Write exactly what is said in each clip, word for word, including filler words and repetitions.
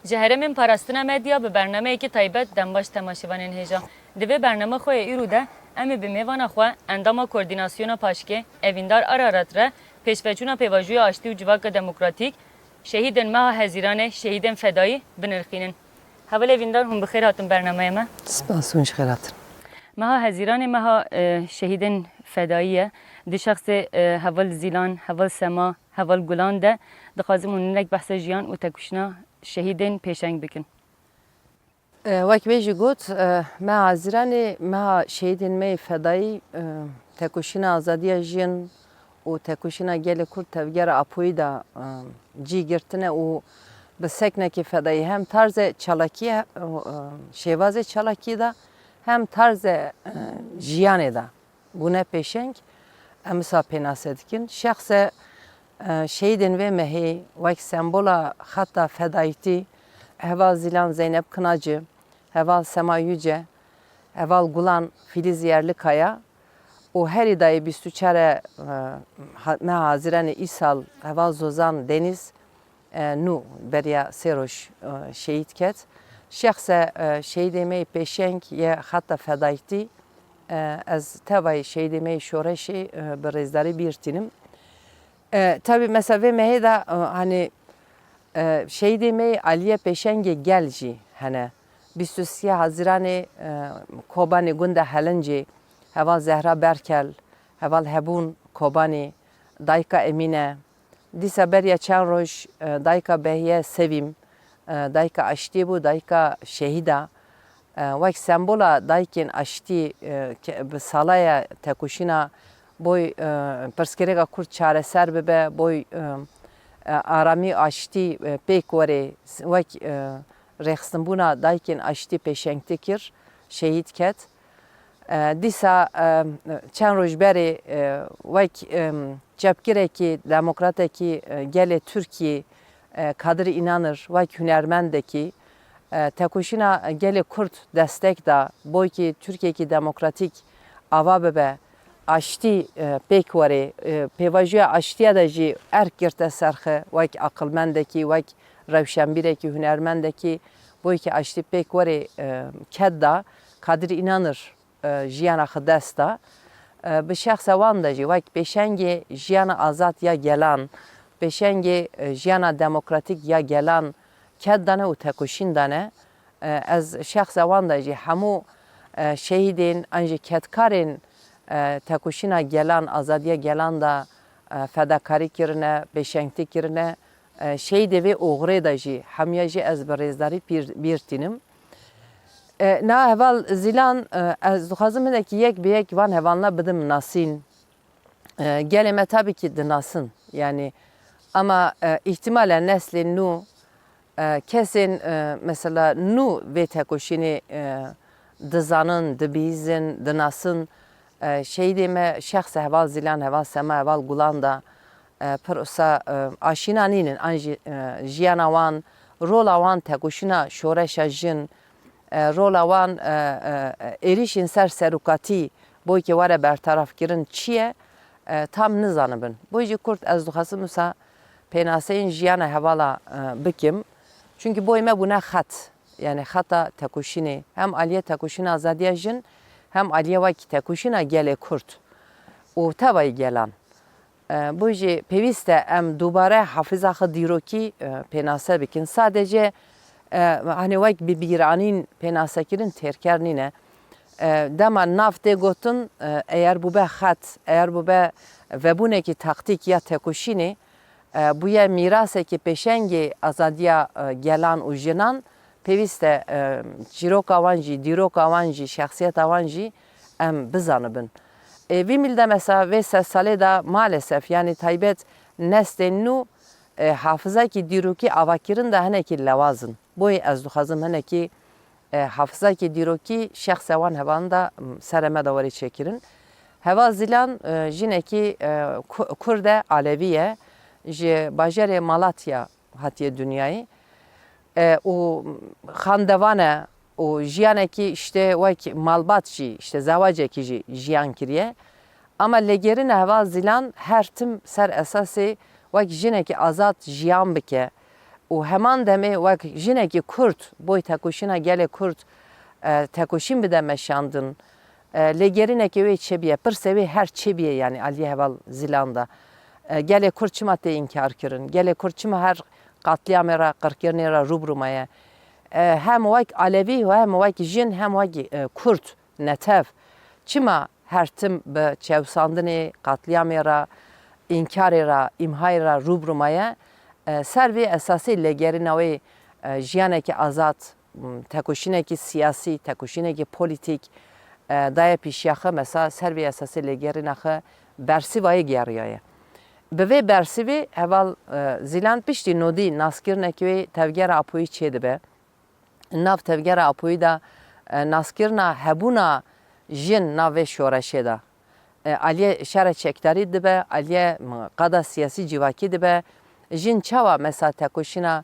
Ji Herêmên Parastina Medya bi bernameyekî taybet dem baş temaşevanên hêja. Di vê bername xwe yê îro de em ê bi mêvana xwe, endama Koordînasyona Paşkê, Evîndar Ararat re pêşveçûna pêvajoya aştî û civaka demokratîk, şehîdên meha Hezîranê, şehîdên fedayî binirxînin. Heval Evîndar, hûn bi xêr hatin bernameya me. Spas, hûn ji xêr hatin. Meha Hezîranê meha, e, şehîdên fedayî ye. Di şexsê, e, heval Zîlan, heval Sema, heval Gulan de dixwazim hûn hinek behsa jiyan û tekoşîna şehîdên pêşeng bikin. E, wek wê jî got, e, meha Hezîranê meha şehîdên me yê fedayî, e, tekoşîna azadiya jin û tekoşîna gelê Kurd tevgera Apoyî de, e, cî girtine û bi seknekê fedayî hem tarzê çalakiyê, e, e, şêvazê çalakiyê de hem tarzê, e, jiyanê de bûne pêşeng, em wisa pênase dikin. Şexse, e, şehîdên vê mehê wek sembola xeta fedayîtî heval Zîlan Zeynep Kinaci, heval Sema Yüce, heval Gulan Filiz Yerlikaya û herî dayê bîst û çar e, e, ha-, meha Hezîranê îsal heval Zozan Deniz, e, nû beriya sê roj, e, şehîd ket. Şexse, e, şehîdê me yê pêşeng yê xeta fedayîtî, e, ez tevayê şehîdê me yê şoreşê, e, bi rêzdarî bîr tînim. E, tabî mesela vê mehê de, e, hani, e, şehîdê me yê aliyê pêşengê gel jî hene. Bîst û sê Hezîranê, e, Kobanê gunda Helincê, heval Zehra Berkel, heval Hebûn Kobanê, dayika Emîne, Dîsa beriya çend roj, e, dayika Behiye Sevîm, e, dayika aştiyê bû, dayika şehîda. E, wek sembola dayikên aştî, e, ke-, bi salaya tekoşîna boy, e, pirsgirêka Kurd çareser bibe, boy, e, e, aramî aştî, e, pêk were, s-, wek, e, rêxistinbûna dayikên aştî pêşengtî kir, şehîd ket. E, dîsa, e, çend roj berê, e, wek, e, çepgirekî, demokratekî, e, gelê Tirkiyê, e, Kadir İnanır, wek hunermendekî, e, tekoşîna gelê Kurd destek da, boykî Tirkiyekî demokratîk ava bibe, aştî, e, pêk were, e, pêvajoya aştiya de jî erk girte ser xwe, wek aqilmendekî, wek rewşenbîrekî, hunermendekî, boykî aştî pêk were, e, ked da, Kadir İnanır e, jiyana xwe dest da. E, bi şexsa wan de jî wek pêşengê jiyana azad ya gelan, pêşengê, e, jiyana demokratîk ya gelan ked dane û tekoşîn dane. E, ez şexsa wan de jî hemû, e, şehîdên an jî kedkarên, e, tekoşîna gelan, azadiya gelan de, e, fedakarî kirine, pêşengtî kirine, e, şehîdê vê oxirê de jî hemiya jî ez bi rêzdarî pîr-, bîr tînim. E, na heval Zîlan, e, ez dixwazim hinekî yek bi yek van hevalna bidim nasîn. E, gelê me tabii ki dinasin. Yani ama, e, îhtîmale neslên nû, e, kesên, e, mesela nû vê tekoşînê, e, dizanin, dibihîzin, dinasin. E, şehîdê me şexse heval Zîlan, heval Sema, heval Gulan da, e, pir wisa, e, aşîna nînin, an jî, e, jiyana wan, rola wan tekoşîna şoreşa jin, e, rola wan, e, e, êrîşên ser serokatî, boykê were bertarafkirin çi ye, e, tam nizanibin. Bo jî kurt ez dixwazim wisa pênaseyên jiyana hevala, e, bikim. Çunkî boyê me bûne xet, yani xeta tekoşînê. Hem aliyê tekoşîna azadiya jin, hem aliyê wekî tekoşîna gelê Kurd û tevayî gelan. E, bo jî pêwîst e em dubare hafiza xwe dîrokî, e, pênase bikin. Sadece, e, hani wek bi bîranîn pênasekirin têrker nîne. E, dema nav tê gotin, e, eyer bûbe xet, eyer bûbe vebûnekî taktîk ya tekoşînê, e, bûye mîrasekî pêşengê azadiya, e, gelan û jinan, pêwîst e, e, çîroka wan jî, dîroka wan jî, şexsiyeta wan jî em bizanibin. Ê, vî mîl de mesela vê sed salê de maalesef, yanî taybet neslên nû, e, hafizakî dîrokî avakirin de hinekî lewaz in. Boyê ez dixwazim hinekî, e, hafizakî dîrokî şexse wan hevalin de, m, serê me de were çêkirin. Heval Zîlan, e, jinekî, e, ku-, Kurd e, Alevî ye, ji bajarê Malatya hatiye dinyayê. E, û xandevan e û jiyanekî işte wek malbat jî, işte zewacekî jî jiyan kiriye. Ama lêgerîna heval Zîlan her tim ser esasê wek jinekî azad jiyan bike, û heman demê wek jinekî Kurd boy tekoşîna gelê Kurd, e, tekoşîn bide meşandin. E, lêgerînekê wê çêbiye, pirsê wê her çêbiye, yanî aliyê heval Zîlan de. E, gelê Kurd çima tê înkar kirin? Gelê Kurd çima her qatliyamê re, qirkirinê re rû bi rû maye? E, hem wek Alevî, hem wek jin, hem wek, e, Kurd, netev. Çima her tim bi çewsandinê, qatliyamê re, înkarê re, îmhayê re rû bi rû maye? E, ser vê esasê lêgerîna wê, e, jiyanekî azad, m, tekoşînekî siyasî, tekoşînekî polîtîk, e, daye pîşiya xwe, mesela ser vê esasê lêgerîna xwe bersîva yê geriyaye. Bi vê bersîvê heval, e, Zîlan piştî nodî naskirinekî wê tevgera Apoyî çêdibe. Nav tevgera Apoyî de, e, naskirina hebûna jin nav vê şoreşê de. E, aliyê şere çekdarî dibe, aliyê, m, qada siyasî civakî dibe. Jin çawa mesela tekoşîna,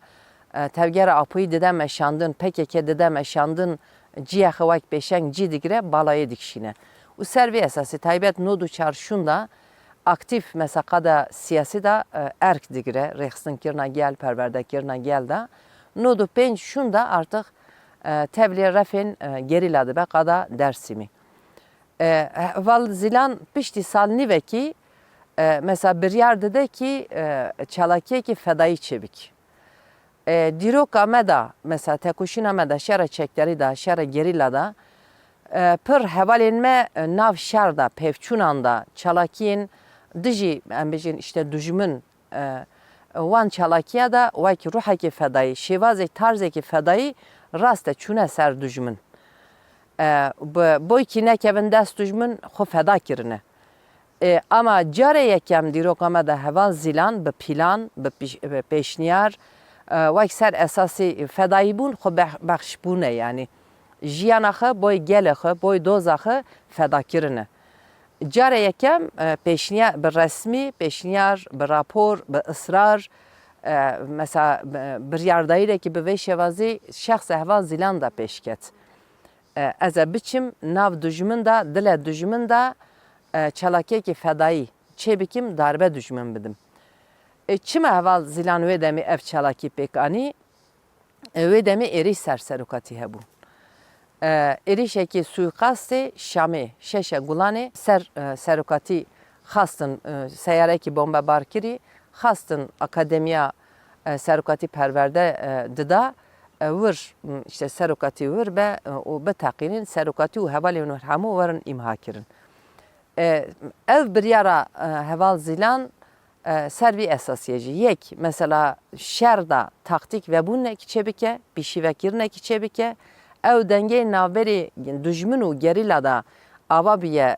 e, tevgera Apoyî dide meşandin, P K K dide meşandin, ciyê xwe wek pêşeng cî digire, balayê dikişîne. Û ser vê esasî taybet nod û çar şûnda aktîf mesela qada siyasî de, e, erk digire, rêxistinkirina gel, perwerdekirina gel de. Nod û pênc şûnda artık, e, tevlê refên, e, gerîla dibe qada Dersîmî. E, heval Zîlan piştî sal nîvekî, e, mesela biryar dide kî, e, çalakiyekî fedayî çêbik. E, dîroka me de, mesela tekoşîna me de, şera çekdarî de, şera gerîla de, e, pir hevalên me, e, nav şer de, pevçûnan de, çalakiyên dijî, em bêjin, işte, dujmin, e, wan çalakiya de wek ruhekî fedayî, şêvazê, tarzekî fedayî rast e çûne ser dujmin. E, bi boykî nekevin dest dujmin, xwe feda kirine. E, ama carê yekem dîroka me de heval Zîlan bi pîlan, bi pîş-, bi pêşniyar, e, wek ser esasî fedayîbûn xwe beh-, bexşbûne, yanî jiyana xwe boy gelê xwe, boy doza xwe feda kirine. Carê yekem, e, pêşniya-, bi resmî pêşniyar, bi rapor, bi israr, e, mesela, bi, biryardayîrekî bi vê şêwazî şexsê heval Zîlan de pêş ket. E, ez ê biçim nav dujmin de, dilê dujmin de, e, çalakiyekî fedayî çêbikim, darbe dujmin bidim. E, çima heval Zîlan wê demê ev çalakî pêk anî? E, wê demê êrîş ser serokatî hebû. E, êrîşekî suîqastê Şamê, Şeşe Gulanê ser, e, serokatî xastin, e, seyarekî bombebar kirî, xastin akademiya, e, serokatî perwerde, e, dida, e, wir, m, işte serokatî wir be, e, û biteqînin, serokatî û hevalên wir hemû werin îmha kirin. E, ev biryara, e, heval Zîlan, e, ser vî esasiyê jî. Yek, mesela şer de taktîk vebûnekî çêbike, pîşîvekirinekî çêbike. Ew dengê navberê dujmin û gerîla de ava bûye,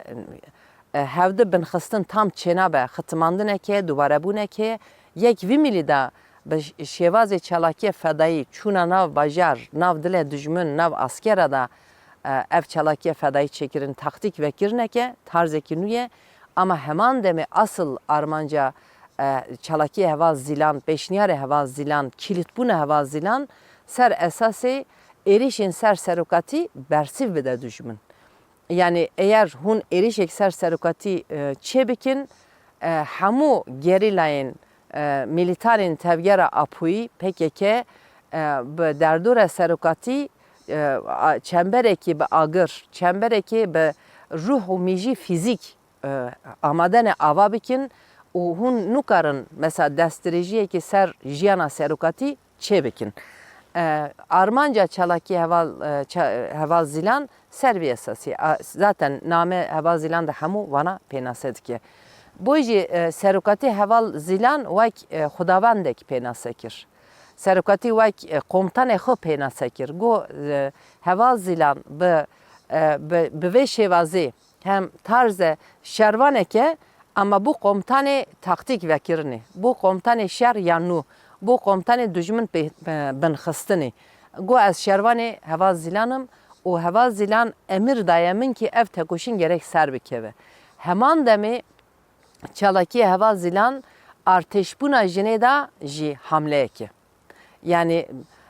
e, hevdi binxistin tam çênabe, xitimandinekê, dubarebûnekê. Yek vî mîlî de bi şêvazê çalakiyê fedayî çûna nav bajar, nav dilê dujmin, nav askera de, e, ev çalakiyê fedayî çêkirin, taktîk vekirineke, tarzekî nû ye. Ama heman demê asıl armanca, e, çalakiyê heval Zîlan, pêşniyarê heval Zîlan, kilîtbûna heval Zîlan ser esasê êrîşên ser serokatî bersîv bide dujmin. Yanî eger hûn êrîşek ser serokatî, e, çêbikin, e, hemû gerîlayên, e, mîlîtanên tevgera Apoyî, P K K, e, bi derdora serokatî, e, a, çemberekî bi agir, çemberekî bi ruh û mîjî fîzîk, e, amade ne ava bikin û hûn nikarin, mesela, destdirêjiyekî ser jiyana serokatî çêbikin. E, armanca çalakî heval, e, ça-, heval Zîlan ser vî esasî. A, zaten name heval Zîlan de hemû vana pênase dike. Bo jî, e, serokatî heval Zîlan wek, e, xwedawendek pênase kir. Serokatî wek, e, komutanê xwe pênase kir. Got, e, heval Zîlan bi, e, bi, bi vê şêwazê hem tarze şervaneke, ama bû komutanê taktîk vekirinê, bû komutanê şer ya nû, bû komutanê dujmin pê-, e, binxistinê. Got, ez şervanê heval Zîlan im û heval Zîlan emir daye min ki ev tekoşîn gerek ser bikeve. Heman demê çalakiyê heval Zîlan artêşbûna jinê de jî hamleyekê. Yanî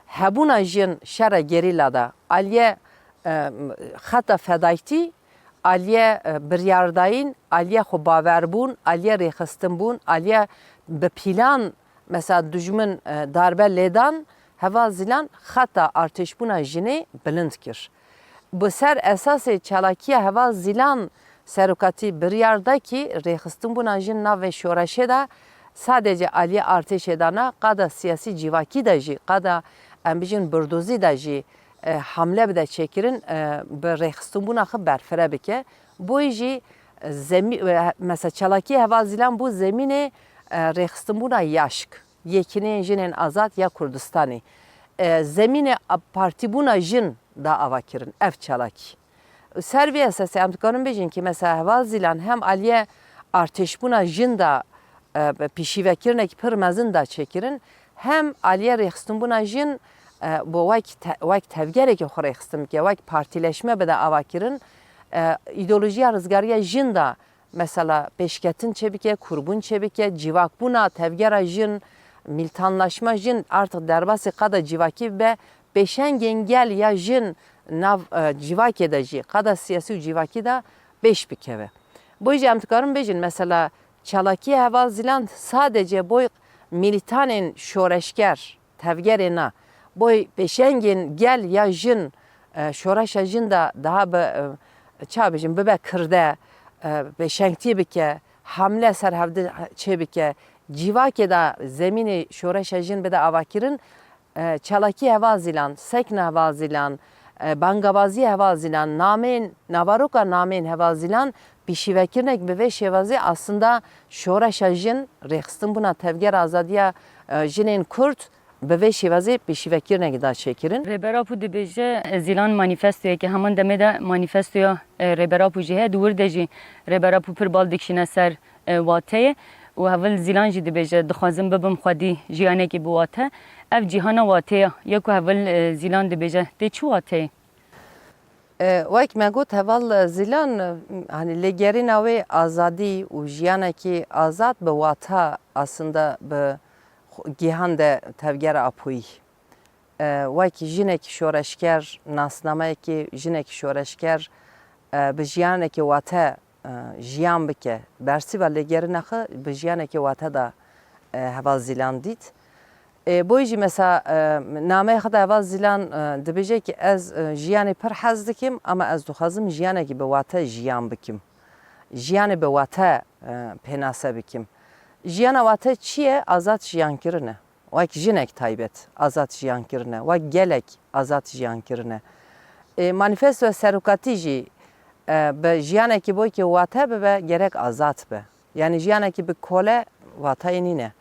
hebûna jin şera gerîla de aliyê, e, xeta fedayîtî, aliyê, e, biryardayîn, aliyê xwebawerbûn, aliyê rêxistinbûn, aliyê bi pîlan, mesela dijmin, e, darbe lêdan, Heval Zîlan xeta artêşbûna jinê bilind kir. Bi ser esasê çalakiya Heval Zîlan serokatî biryar da kî rêxistinbûna jin nav vê şoreşê de sadece aliyê artêşê de ne, qada siyasî civakî de jî, qada em bijin birdozî de jî, e, hamle bide çêkirin, e, bi rêxistinbûna xwe berfire bike. Boyî jî, e, zemî-, e, mesela çalakiyê Heval Zîlan bû zemînê, e, rêxistinbûna yaşk, yekîneyên jinên azad ya Kurdistanê. E, zemînê a-, partîbûna jin da ava kirin ev çalakî. Ser vê esasê em dikarin bêjin ki mesela Heval Zîlan hem aliyê artêşbûna jin da, e, pîşîvekirinekî pir mezin da çêkirin, hem aliyê rêxistinbûna jin, e, bo wek te-, wek tevgerekê xwe rêxistin bike, wek partîleşme bide avakirin, e, îdeolojiya rizgariya jin da mesela pêşketin çêbike, kûrbûn çêbike, civakbûna tevgera jin, mîltanlaşma jin artık derbasî qada civakî bibe, pêşengên gel ya jin nav, e, civakê de jî, qada siyasî û civakî de pêş bikeve. Boy jî em dikarin bêjin, mesela, çalakiyê Heval Zîlan sadece boy mîlîtanên şoreşger, tevgerê na, boy pêşengên gel ya jin, e, şoreşa jin de daha bi, e, ça bêjin, bibe kirde, e, pêşengtî bike, hamle ser hevdi çêbike, civakê de zemînê şoreşa jin bide avakirin, e, çalakî Heval Zîlan, sekna Heval Zîlan, e, bangabazî Heval Zîlan, namên, navaroka namên Heval Zîlan pîşîvekirinek bi vê şêwazê aslında şoreşa jin, rêxistinbûna tevgera azadiya, e, jinên Kurd bi vê şêwazê pîşîvekirinek da çêkirin. Rêber Apo dibêje, e, Zîlan manîfestoyeke, heman demê de manîfestoya, e, Rêber Apo jî heye, di wir de jî Rêber Apo pir bal dikişîne ser e, wateyê û Heval Zîlan jî dibêje, dixwazim bibim xwedî jiyanekî bi wate. Ev cîhana wateya ye ku Heval, e, Zîlan dibêje, tê çi wateyê? E, wek me got, Heval Zîlan, e, hani lêgerîna wê azadî û jiyanekî azad bi wata aslında bi xwe-, gihan de tevgera Apoyî. E, wek jinekî şoreşger, nasnameyekî jinekî şoreşger, e, bi jiyanekî wate, e, jiyan bike. Bersîva lêgerîna xwe bi jiyanekî wate de, e, Heval Zîlan dît. E, boy jî mesela, e, nameyê xwe de Heval Zîlan, e, dibêje ki ez, e, jiyanê pir hez dikim, ama ez dixwazim jiyanekî bi wate jiyan bikim. Jiyanê bi wate, e, pênase bikim. Jiyana wate çi ye? Azad jiyan kirin e. Wek jinek taybet azad jiyan kirine, wek gelek azad jiyan kirine. E, manîfestoya serokatî jî, e, bi jiyanekî boykê wate bibe, gerek azad be. Yanî jiyanekî bi kole watayê nîne.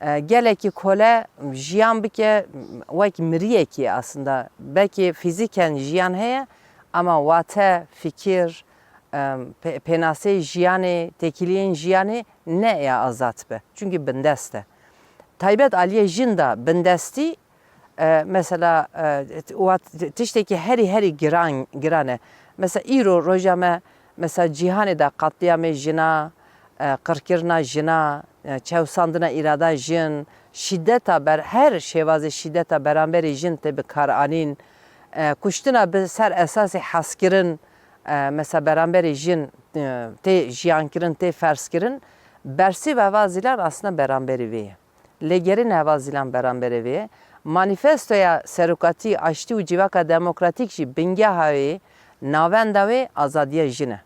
E, gelekî kole jiyan bike, wek miriyekî aslında. Belkî fîzîken jiyan heye, ama wate, fikir, e, pê-, pênaseyê jiyanê, têkiliyên jiyanê ne ya azad be. Çunkî bindest e. Taybet aliyê jin de bindestî, e, mesela, e, wat-, tiştekî herî, herî giran, giran e. Mesela îro roja me, mesela cîhanê de qetlîamê jina, e, qirkirina jina, e, çewsandina îrada jin, şîdeta ber-, her şêwazê şîdeta beramberî jin tê bikaranîn, e, kuştina bi ser esasê hezkirin, e, mesela beramberî jin, e, tê jiyankirin, tê ferzkirin, bersîva Heval Zîlan aslında beramberî vê ye. Lêgerîna Heval Zîlan beramberê vê ye. Manîfestoya Serokatî, Aştî û Civaka Demokratîk jî bingeha wê, navenda wê azadiya jin e.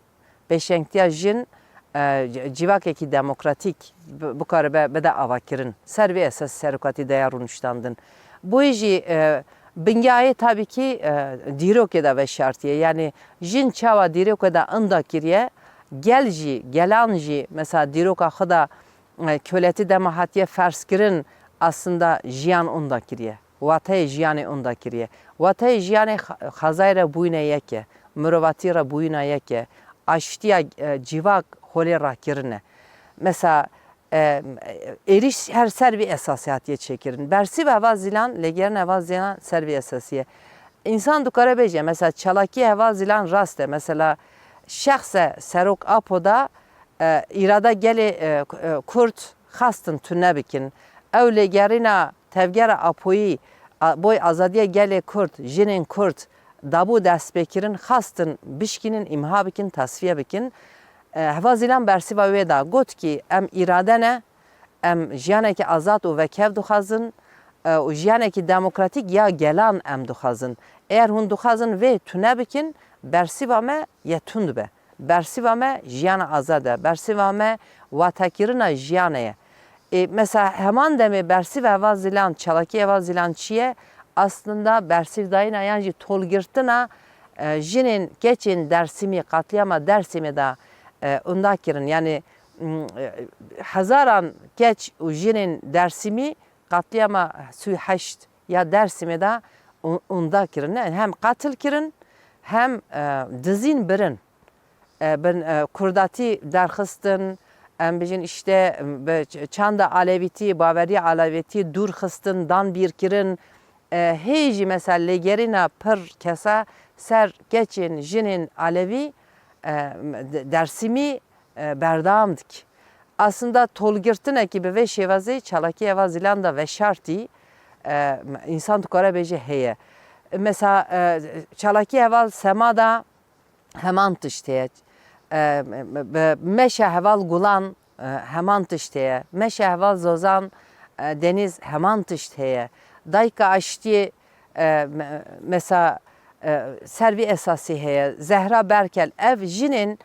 Pêşengtiya jin, e, c-, civakekî demokratîk bi-, bikaribe bide avakirin. Ser vê esas serokatî daya rûniştandin. Boyî jî, e, bingehê tabî kî, e, dîrokê de veşartiye. Yanî jin çawa dîrokê de inda kiriye, gel jî, gelan jî mesela dîroka xwe de e, köletî dema hatiye ferzkirin, aslında jiyan onda kiriye. Wateyê jiyanê onda kiriye. Wateyê jiyanê xa-, xezayê re bûyîne yek e, mirovatî re bûyîna yek e, aştiya, e, civak holê rakirin e. Mesela, e, êrîş her ser vî esasî hatiye çêkirin. Bersîva Heval Zîlan, lêgerîna Heval Zîlan ser vî esasî ye. Însan dikare bêje, mesela çalakiyê Heval Zîlan rast e. Mesela şexse Serok Apo da, e, îrada gelê, e, k-, e, Kurd xastin tune bikin. Ew lêgerîna tevgera Apoyî, a, boy azadiya gelê Kurd, jinên Kurd dabû destpêkirin, xastin bişkînin, îmha bikin, tasfiye bikin. E, Heval Zîlan bersîva wê da got ki em îrade ne, Em jiyanekî azad û vekev dixwazin, e, û jiyanekî demokratîk ya gelan em dixwazin. Eger hûn dixwazin vê tune bikin, bersiva me yê tund be. Bersiva me jiyana azad e. Bersiva me watekirina jiyane ye. Ê, mesela heman demê bersîva Heval Zîlan, çalakî Heval Zîlan çi ye? Aslında bersîvdayîna yan jî tolgirtina, e, jinên keçên Dersimî, qatliyama Dersimê de, e, unda kirin. Yani, m, e, hezaran keç û jinên Dersimî qatliyama sî û heşt ya Dersimê de u-, unda kirine. Hem qatil kirin, hem, e, dizîn birin. E, bin, e, kurdatî derxistin, em bijin işte bi ç-, çanda alevîtî, baveriya alevîtî dûr xistin, dan bîr kirin. E, hê jî mesela lêgerîna pir kesa ser keçên jinên alevî, e, de-, Dersimî, e, berdewam dik. Aslında tolgirtinekî bi vê şêwazê çalakî Heval Zîlan de veşartî, e, însan dikare bêje heye. Mesela, e, çalakî Heval Sema de heman tişt heye. E, bi meşa Heval Gulan, e, heman tişt heye. Meşa Heval Zozan, e, Deniz heman tişt heye. Dayika Aştiyê, e, me-, mesela, e, ser vî esasî heye. Zehra Berkel, ev jinên,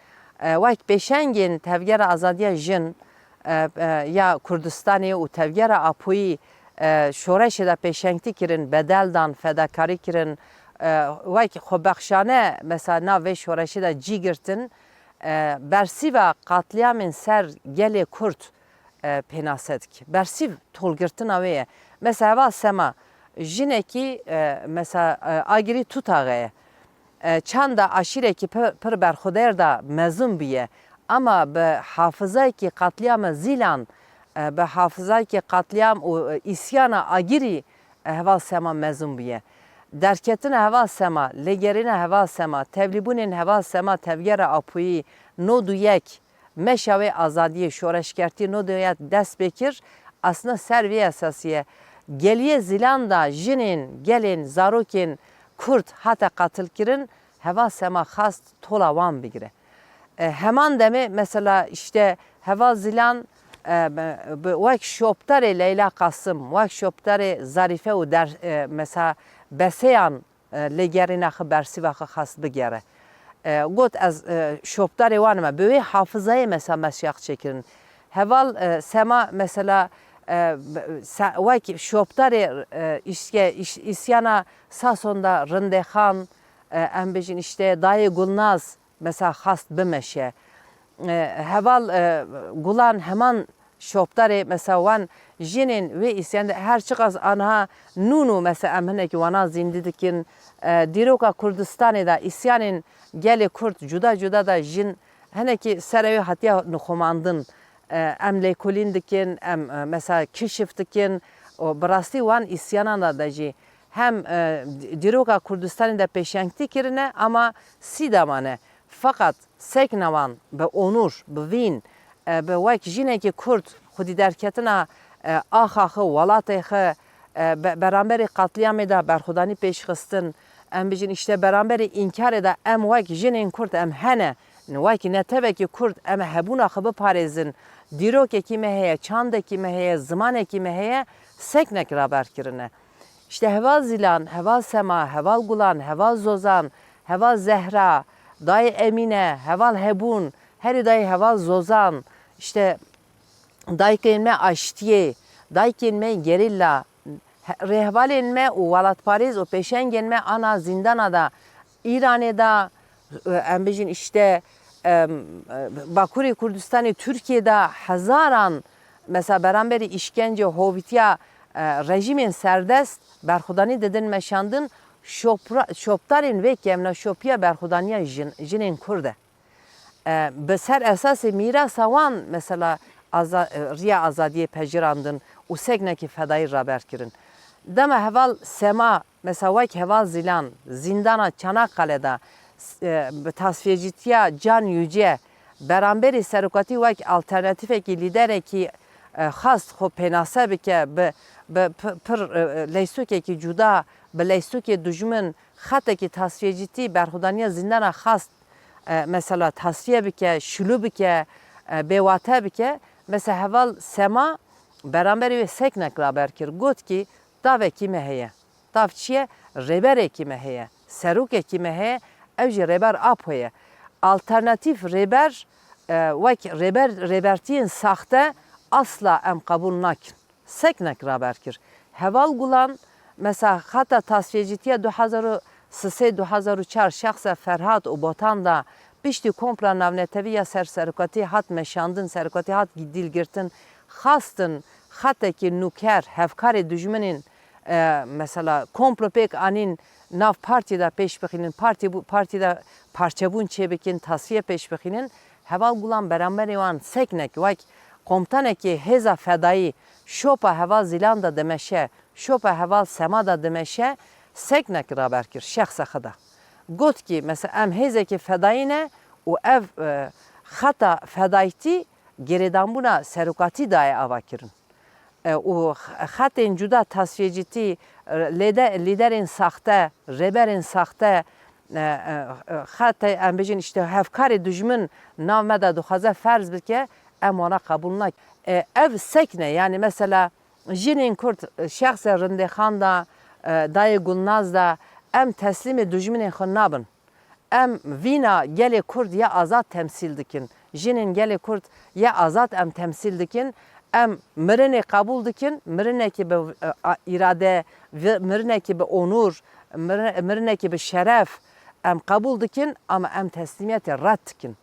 e, wek pêşengên Tevgera Azadiya Jin, e, e, ya Kurdistanê û Tevgera Apoyî, e, şoreşê de pêşengtî kirin, bedel dan, fedakarî kirin, e, wek xwebexşane, mesela nav vê şoreşê de cî girtin, e, bersîva qatliyamên ser gelê Kurd, e, pênase dike. Bersîv tolgirtina wê ye. Mesela Heval Sema, jinekî, e, mesela, e, agirî tutaxe ye. E, çanda aşîrekî pir, pir berxwedêr de mezin bûye. Ama bi hafizayekî qatliyama Zîlan, e, bi hafizayekî qatliyam û, e, îsyana agirî, e, Heval Sema mezin bûye. Derketina Heval Sema, lêgerîna Heval Sema, tevlîbûnên Heval Sema Tevgera Apoyî, nod û yek, meşa wê azadiyê, şoreşgertî nod û yek dest pê kir, aslında ser vê esasî ye. Geliyê Zîlan de jinên, gelên, zarokên Kurd hate qatilkirin, Heval Sema xast tola wan bigire. E, heman demê mesela işte Heval Zîlan, e, bi, bi wek şopdarê Leyla Qasim, wek şopdarê Zarîfe û der, e, mesela Beseyan, e, lêgerîna xwe, bersîva xwe xast bigere. E, got, ez, e, şopdarê wan im. Bi wê hafizayê mesela meşaq çêkirin. Heval, e, Sema mesela, e, be-, se-, wek şopdarê, e, îşke-, îş-, îsyana Sason de Rindexan, e, em bijin işte Dayê Gulnaz, mesela xast bimeşe. E, Heval, e, Gulan heman şopdarê, mesela wan jinên wê îsyan de her çiqas anha nûn û mesela em hinekî wana zîndî dikin. E, dîroka Kurdistanê de îsyanên gelê Kurd cuda cuda de jin hinekî serê wê hatiye nixumandin. E, em lêkolîn dikin, em, e, mesela kişif dikin. Û bi rastî wan îsyanan de, de jî hem, e, dîroka Kurdistanê de pêşengtî kirine, ama sî de mane. Feqet sekna wan bi onur, bi vîn, e, bi wek jinekî Kurd xwedî derketina, e, axa xwe, welatê xwe, e, be-, beramberî qatliyamê de berxwedanî pêşxistin, em bijin işte beramberî înkarê de em wek jinên Kurd em hene, wek netewekî Kurd em hebûna xwe biparêzin, dîrokekî me heye, çandekî me heye, zimanekî me heye, seknek raber kirine. İşte Heval Zîlan, Heval Sema, Heval Gulan, Heval Zozan, Heval Zehra, Dayê Emîne, Heval Hebûn, herî dayê Heval Zozan, işte dayikên me aştiyê, dayikên me gerîla, he-, rêhevalên me û welatparêz û pêşengên me ana zîndana de, Îranê de, e, em bijin işte, em, e, Bakurê Kurdistanê, Tirkiyê de hezaran, mesela beramberî îşkence, hovîtiya, e, rejîmên serdest berxwedanî didin meşandin, şopra-, şopdarên vê kevna şopiya berxwedaniya jin, jinên Kurd e. E, bi ser esasê mîrasa wan mesela aza-, e, riya azadiyê pejirandin û seknekî fedayî raber kirin. Dema Heval Sema, mesela wek Heval Zîlan, zîndana Çanakkale de, e, bi tasfiyecîtiya Can Yüce, beramberî serokatî wek alternatîfekî, lîderekî, e, xast xwe pênase bike, bi, bi pi-, pir, e, leysokekî cuda, bi leysokê dijmin, xetekî tasfiyecîtî berxwedaniya zîndana xast, e, mesela tasfiye bike, şilû bike, e, bêwate bike. Mesela Heval Sema, beramberî wê seknek raber kir. Got kî tavekî me heye. Tav çi ye? Rêberekî me heye. Serokekî me heye. Ew jî Rêber Apo ye. Alternatîf rêber, e, wek rêber, rêbertiyên saxte asla em qebûl nakin. Seknek raber kir. Heval Gulan, mesela xeta tasfiyecîtiya du hezar û sisê du hezar û çar şexsa Ferhat û Botan da piştî kompla navnetewî ya ser serokatî hat meşandin, serokatî hat dîlgirtin, xastin xetekî nûker, hevkarê dijminên, e, mesela komplo pêk anîn nav partî de pêş bixînin, partî bû-, partî de parçebûn çêbikin, tasfiye pêş bixînin. Heval Gulan beramberê wan seknek wek komutanekê hêza fedayî şopa heval Zîlan de dimeşe, şopa heval Sema de dimeşe, seknek raber kir şexsa xwe de. Got kî, mesela, em hêzekî fedayî ne û ev, e, xeta fedayîtî girêdanbûna serokatî daye avakirin. E, û xetên cuda tasfiyecîtî, e, lêde-, lîderên saxte, rêberên saxte, e, e, e, xetê, em bêjin, işte, hevkarê dijmin nav me de dixwaze ferz bike, em wana qebûl nakin. E, ev sekne, yani mesela jinên Kurd, e, şexsê Rindêxan de, e, dayê Gulnaz de, em teslîmê dijminên xwe nabin. Em vîna gelê Kurd ya azad temsîl dikin. Jinên gelê Kurd ya azad em temsîl dikin. Em mirinê qebûl dikin. Mirinekî bi, e, a, îrade, vi-, mirinekî bi onûr, miri-, mirinekî bi şeref em qebûl dikin, ama em teslîmiyetê red dikin.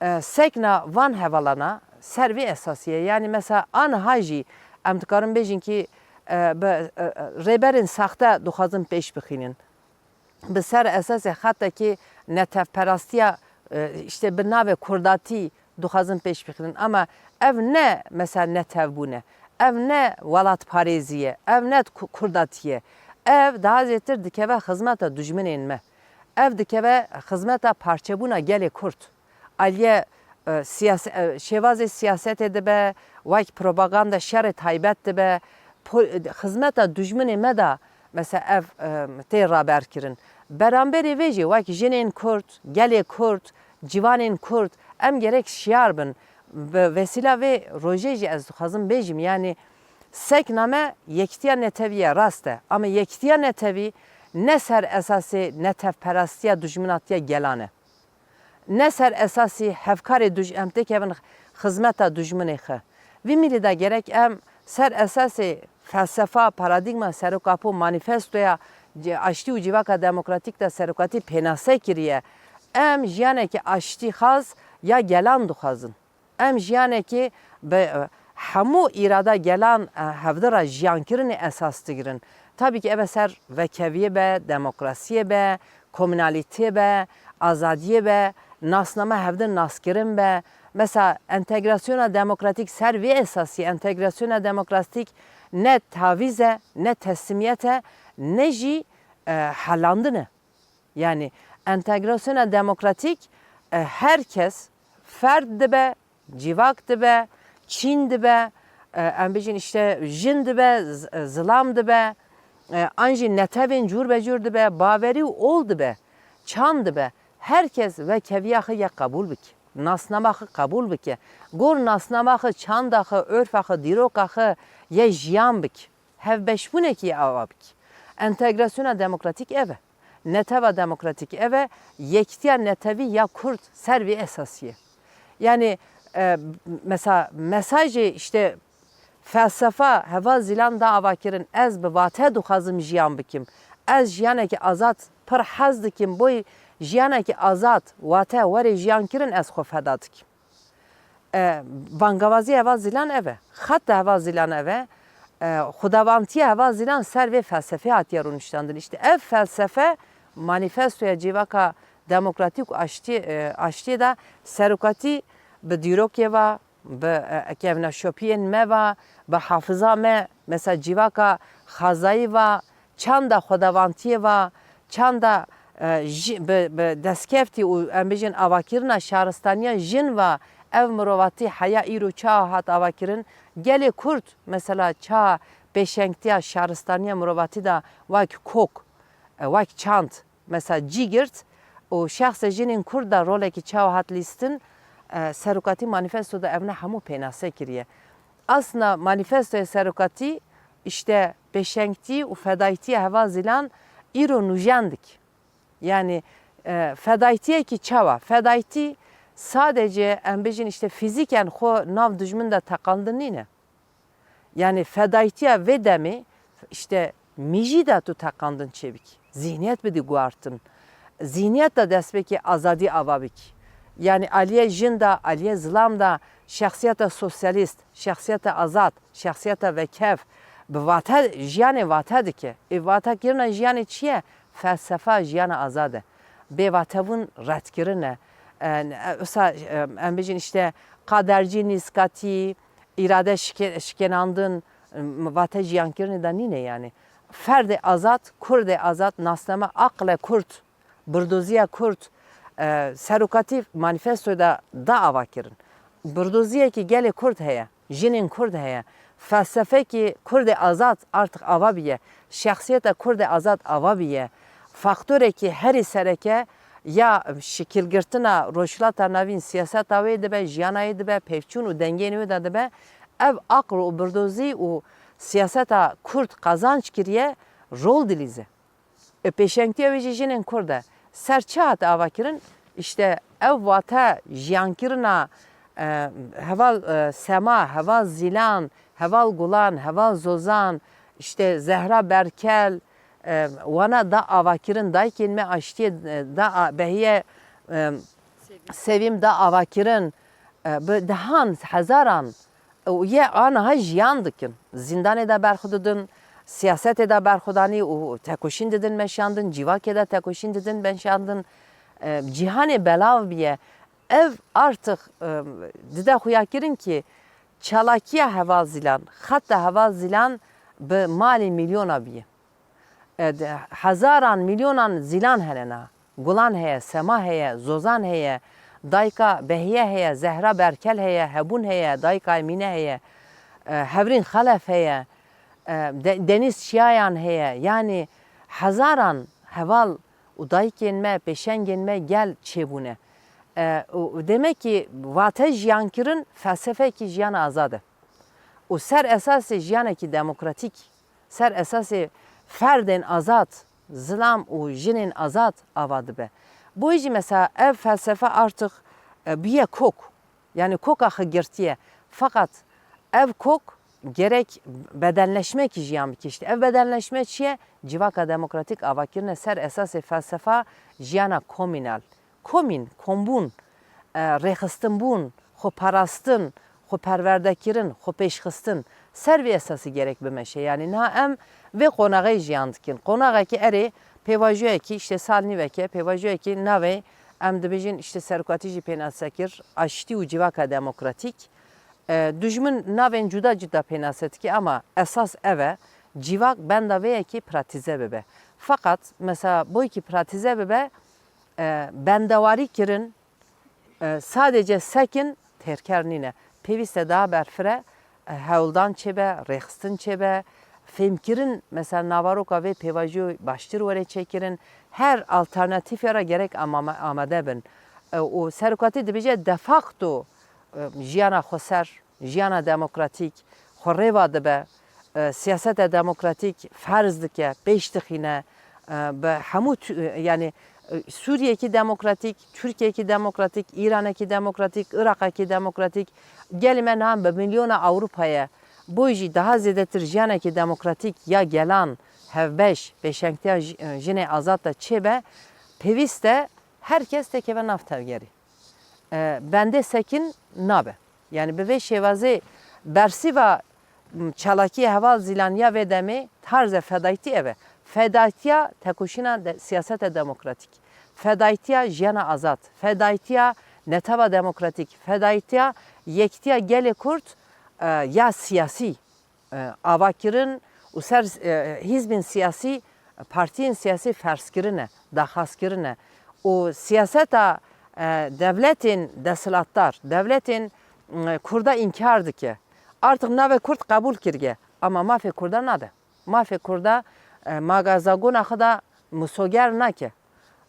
E, sekna van hevalana ser vê esasî ye. Yanî mesela aniha jî em dikarin bêjin kî, e, bi, e, e, rêberên saxte dixwazin pêş bixînin. Bi ser esasê xetekî netewperastiya, e, işte bi navê kurdatî dixwazin pêş bixînin. Ama ev ne mesela netewbûn e. Ev ne welatparêzî ye. Ev ne ku-, kurdatî ye. Ev daha zêtir dikeve xizmeta dijminên me. Ev dikeve xizmeta parçebûna gelê Kurd. Aliyê, e, siyas-, e, şêwazê siyasetê dibe, wek propaganda şerê taybet dibe, po-, xizmeta dijminê me de mesela ev, e, tê raberkirin. Beramberê vê jî wek jinên Kurd, gelê Kurd, ciwanên Kurd, em gerek şiyar bin. Bi vesîla vê rojê jî ez dixwazim bêjim, yanî sekna me yekitiya netewî ye, rast e. Ama yekitiya netewî ne ser esasê netewperastiya dijminatiya gelan e. Ne ser esasî hevkarê duj-, em têkevin xizmeta dijminê xwe. Vî mîlî de gerek em ser esasê felsefa, paradîgma Serok Apo manîfestoya ci-, aştî û civaka demokratîk de serokatî pênase kiriye. Em jiyanekî aştîxwaz ya gelan dixwazin. Em jiyanekî bi, e, hemû îrada gelan, e, hevdi re jiyankirinê esas digirin. Tabî ki ev e ser vekeviyê be, demokrasiyê be, komûnalîtiyê be, azadiyê be, nasname hevdi naskirin be. Mesela entegrasyona demokratîk ser vê esasî, entegrasyona demokratîk ne tavîz e, ne teslîmiyet e, ne jî, e, helandin e. Yani entegrasyona demokratîk, e, her kes ferd dibe, civak dibe, çîn dibe, e, em bijin işte jin dibe, z-, e, zilam dibe, e, an jî netewên cûr be cûr dibe, bawerî û ol dibe, çand dibe. Her kes wekeviya xwe yê qebûl bike, nasnama xwe qebûl bike. Gor nasnama xwe, çanda xwe, örfa xwe, dîroka xwe yê jiyan bike. Hevbeşbûnekî ava bike. Entegrasyona demokratîk ev e. Netewa demokratîk ev e. Yekitiya netewî ya Kurd ser vê esasî ye. Yani, e, mesela mesajê işte felsefa heval Zîlan da ava kirin, ez bi wate dixwazim jiyan bikim. Ez jiyanekî azad pir hez dikim, boy jiyanekî azad wate were jiyan kirin ez xwe feda dikim. E, bangavazî heval Zîlan ev e. Xeta heval Zîlan ev e. E, xudavantiya heval Zîlan ser vê felsefê hatiye rûniştandin. İşte ev felsefe manîfestoya Civaka Demokratîk û Aştî, e, Aştiyê de serokatî bi dîrokê ve, bi, e, kevneşopiyên me ve, bi hafiza me, mesela civaka xazayî ve, çanda xwedawantiyê ve, çanda, e, jî bi, bi destkeftî û em bijin avakirina şaristaniya jin ve ev mirovatî heya îro çawa hat avakirin, gelê Kurd mesela çawa pêşengtiya şaristaniya mirovatî de wek kok, e, wek çand, mesela cî girt û şexsê jinên Kurd de rolekî çawa hat lîstin, e, serokatî manîfesto de evne hemû pênase kiriye. Aslında manîfestoya serokatî, işte, pêşengtî û fedayîtiya heval Zîlan îro nûjen dike. Yani, e, fedayîtiyekî çawa? Fedayîtî sadece, em bijin, işte, fîzîken xwe nav dijmin de teqandin nîne. Yani fedayîtiya vê demê, işte, mijî de tu teqandin çêbikî. Zihniyet bidî guhartin. Zihniyet de destpêkê azadî ava bikî. Yani aliyê jin de, aliyê zilam de şexsiyeta sosyalîst, şexsiyeta azad, şexsiyeta vekev bi vate, jiyanê vate dike. Ê vatekirina jiyanê çi ye? Felsefa jiyana azad e. Bêvatebûn redkirin e. E, wisa, e, em bijin işte qadercî, nîskatî, îrade şike-, şikênandin, e, vate jiyankirinê de nîne yani. Ferdê azad, Kurdê azad, nasname aqle Kurd, birdoziya Kurd, e, serokatî manîfestoyê de da ava kirin. Birdoziyekî gelê Kurd heye, jinên Kurd heye, felsefekî Kurdê azad artık ava biye, şexsiyeta Kurdê azad ava biye. Faktorekî herî sereke ya şikilgirtina Rojhilata Navîn siyaseta wê dibe, jiyana wê dibe, pevçûn û dengeyên wê de dibe, ev aql û birdozî û siyaseta Kurd qazanç kiriye, rol dilîze. E, pêşengtiya wê jî jinên Kurd e. Ser çi hate avakirin? İşte ev vate jiyankirina, e, heval, e, Sema, heval Zîlan, heval Gulan, heval Zozan, işte Zehra Berkel, e, wana da avakirin, dayikên me aştiyê, e, da a-, behiye, e, Sevîm da avakirin, e, bi dehan, hezaran, û yê aniha jiyan dikin. Zindanê de berxwe didin, siyasetê de berxwedanî û tekoşîn didin meşandin, civakê de tekoşîn didin meşandin. E, cîhanê belav biye. Ev artık, e, dide xuyakirin ki çalakiya heval Zîlan, xeta heval Zîlan bi malî milyona biye. E, de, hezaran, milyonan Zîlan hene na. Gulan heye, Sema heye, Zozan heye, dayika Behiye heye, Zehra Berkel heye, Hebûn heye, dayika Emîne heye, e, Hevrîn Xelef heye, e, De-, Deniz Çiyayan heye. Yani hezaran heval û dayikên me, pêşengên me gel çêbûne. E, û demek ki vate jiyan kirin felsefekî jiyana azad e. Û ser esasê jiyanekî demokratîk, ser esasê ferdên azad, zilam û jinên azad ava dibe. Boyî jî mesela ev felsefe artık, e, bûye kok. Yani koka xwe girtiye. Fakat ev kok gerek bedenleşmekî jiyan bike. İşte ev bedenleşme çi ye? Civaka demokratîk avakirine ser esasê felsefa jiyana komînal. Komîn, kombûn, e, rêxistinbûn, xweparastin, xweperwerdekirin, xwepêşxistin, ser vê esasî gerek bimeşe. Yanî niha em vê qonaxê jiyan dikin. Qonaxekî erê pêvajoyekî, işte sal nîveke, pêvajoyekî navê em dibêjin, işte serokatî jî pênase kir, aştî û civaka demokratîk. E, dujmin navên cuda cuda pênase dike, ama esas ev e, civak benda vê yekê pratîze bibe. Feqet, mesela, boykî pratîze bibe, e, bendewarî kirin, e, sadece sekin têrker nîne. Pêwîst e daha berfire, e, hewldan çêbe, rêxistin çêbe, fêmkirin, mesela, navaroka vê pêvajoyê baştir were çêkirin. Her alternatîfê re gerek amame-, amade bin. E, û serokatî dibêje de facto, e, jiyana xweser, jiyana demokratîk xwe rêva dibe, e, siyaseta demokratîk ferz dike, pêş dixîne, e, bi hemû tu-, e, yanî, e, Sûriyekî demokratîk, Tirkiyekî demokratîk, Îranekî demokratîk, Iraqekî demokratîk, gelê me niha bi milyona Ewropa ye. Boy jî daha zêdetir jiyanekî demokratîk ya gelan, hevbeş, pêşengtiya ji-, e, jinê azad de çêbe, pêwîst e her kes têkeve nav tevgerê. E, bendê sekin nabe. Yani bi vê şêwazê bersîva, m, çalakiyê heval Zîlan ya vê demê tarzê fedayîtî ev e. Fedayîtiya tekoşîna de, siyaseta demokratîk, fedayîtiya jiyana azad, fedayîtiya netava demokratîk, fedayîtiya yekîtiya gelê Kurd, e, ya siyasî. E, avakirin û ser, e, hîzbên siyasî, partiyên siyasî ferzkirine, daxwazkirine û siyaseta, e, dewletên desthilatdar, dewletên, e, Kurda înkar dike. Artık navê Kurd qebûl kiriye, ama mafê Kurda nade. Mafê Kurda, e, magazagona xwe de misoger nake.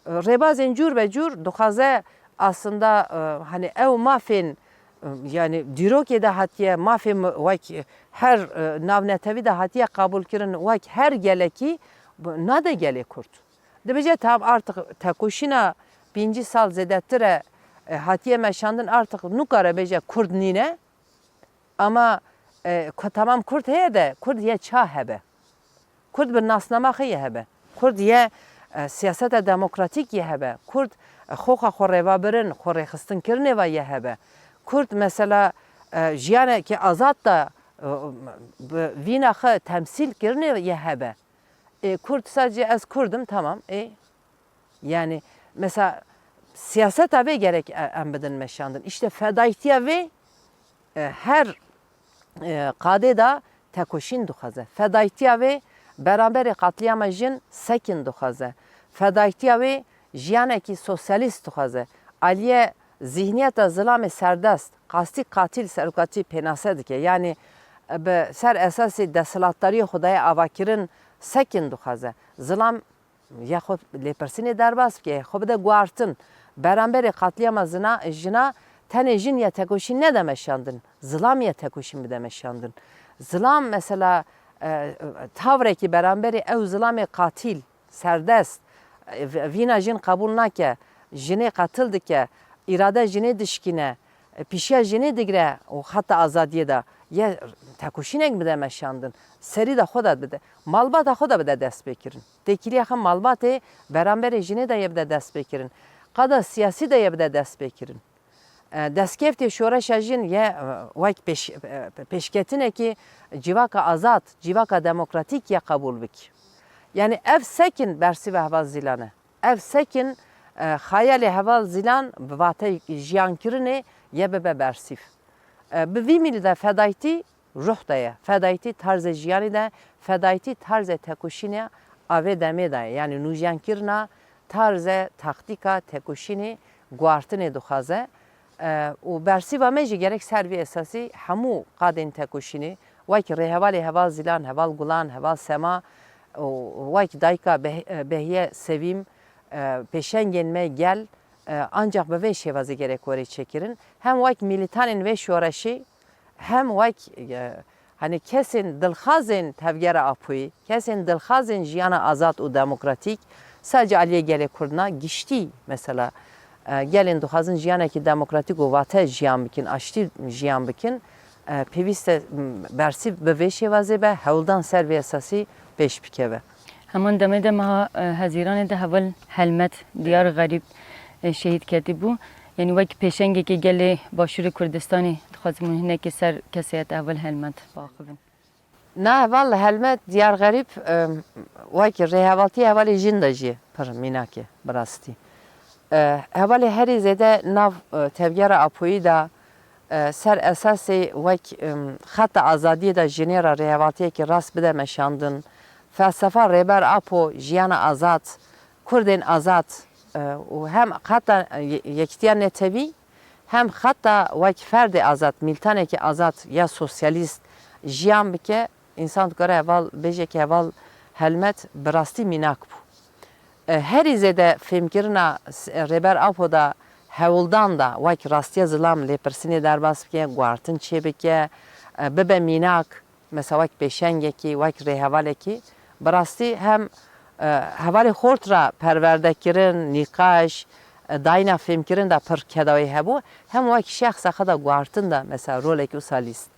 Rêbazên cûr be cûr dixwaze aslında, e, hani ew mafên, e, yani dîrokê de hatiye mafê mi-, wek her, e, navnetewî de hatiye qebûlkirin, wek her gelekî b-, nade gelê Kurd. Dibêje tam artık tekoşîna pêncî sal zêdetir e, e, hatiye meşandin, artık nûkare bêje Kurd nîne. Ama, e, ku-, tamam Kurd heye de, Kurd ye ça hebe? Kurd bi nasnama xwe ye hebe. Kurd ye, e, siyaseta demokratîk ye hebe. Kurd, e, xoxa xwe rêvabirin, xwe rêxistinkirinê ve ye hebe. Kurd mesela, e, jiyanekî azad de, e, bi vîna xwe temsîl kirinê ye hebe. Ê, Kurd sadece ez Kurd im, tamam. Ê, yani mesela siyaseta vê gerek e-, em bidin meşandin. İşte fedayîtiya vê, e, her, e, qadê de tekoşîn dixwaze. Fedayîtiya vê beramberê qatliyama jin sekin dixwaze. Fedayîtiya wê jiyanekî sosyalîst dixwaze. Aliyê zihniyeta zilamê serdest, qastî qatil serokatî pênase dike. Yani, e, bi ser esasê desthilatdariyê xwe daye avakirin sekin dixwaze. Zilam ya xwe lêpirsînê derbas bike, xwe bide guartin. Beramberê qatliyama zina, jina tenê jin ya tekoşîn nede meşandin. Zilam ya tekoşîn bide meşandin. Zilam mesela, e, tavrekî beramberê ew zilamê qatil, serdest, e, v-, vîna jin qebûl nake, jinê qetil dike, îrade jinê dişkîne, e, pîşiya jinê digre û xeta azadiyê de ye tekoşînek bide meşandin. Serî de xwe de bide, malbata xwe de bide destpêkirin. Têkiliya xwe malbatê beramberê jinê de ye bide destpêkirin. Qada siyasî de ye bide destpêkirin. E, destkeftê şoreşa jin ye, e, wek pêş-, e, pêşketinekî civaka azad, civaka demokratîk ye qebûl bik. Yani ev sekin bersîva heval Zîlan e. Ev sekin, e, xayalê heval Zîlan bi vate jiyankirinê ye bibe bersîv. E, bi vî mîlî de fedayîtî ruh de ye. Fedayîtî tarzê jiyanî de, fedayîtî tarzê tekoşînê a vê demê de ye. Yani nûjiyankirina tarzê taktîka tekoşînê guartinê dixwaze. E, û bersîva me jî gerek ser vî esasî hemû qadên tekoşînê, wek rêhevalê heval Zîlan, heval Gulan, heval Sema û wek dayika Beh-, e, Behiye Sevîm, e, pêşengên me gel, e, ancak bi vê şêwazê gerek were çêkirin. Hem wek mîlîtanên vê şoreşî, hem wek, e, hani kesên dilxazên tevgera Apoyî, kesên dilxazên jiyana azad û demokratîk, sadece aliyê gelê Kurd na, giştî mesela, e, gelên dixwazin jiyanekî demokratîk û vate jiyan bikin, aştî jiyan bikin, e, pêwîst e, m, bersîv bi vê şêwazê be, hewldan ser vê esasî pêş bikeve. Heman demê de meha, e, Hezîranê de heval Helmet Diyar Xerîb, e, şehîd ketî bû. Yanî wek pêşengekê gelê Başûrê Kurdistanê dixwazim hûn hinekê ser kesayeta heval Helmet biaxivin. Na heval Helmet Diyar Xerîb, e, wek rêhevaltiyê hevalê jin de jî pir mînak e bi rastî. E, hevalê herî zêde nav, e, tevgera Apoyî de, e, ser esasê wek, em, xeta azadiyê de jinê re rêhevaltiyekî rast bide meşandin. Felsefa Rêber Apo, jiyana azad, Kurdên azad, e, û hem xeta ye-, yekîtiya netewî, hem xeta wek ferdê azad, mîltanekî azad ya sosyalîst jiyan bike, însan dikare heval bêje ke heval Helmet bi rastî mînak bû. E, herî zêde fêmkirina s-, Rêber Apo da hewldan da wek rastiya zilam lêpirsînê derbas bike, guhartin çêbike, e, bibe mînak, mesela wek pêşengekî, wek rêhevalekî, bi rastî hem, e, hevalê xort re perwerdekirin, nîqaş, e, dayîna fêmkirin de pir keda wê hebû, hem wek şexsa xwe de guhartin de mesela rolekî wisa lîst.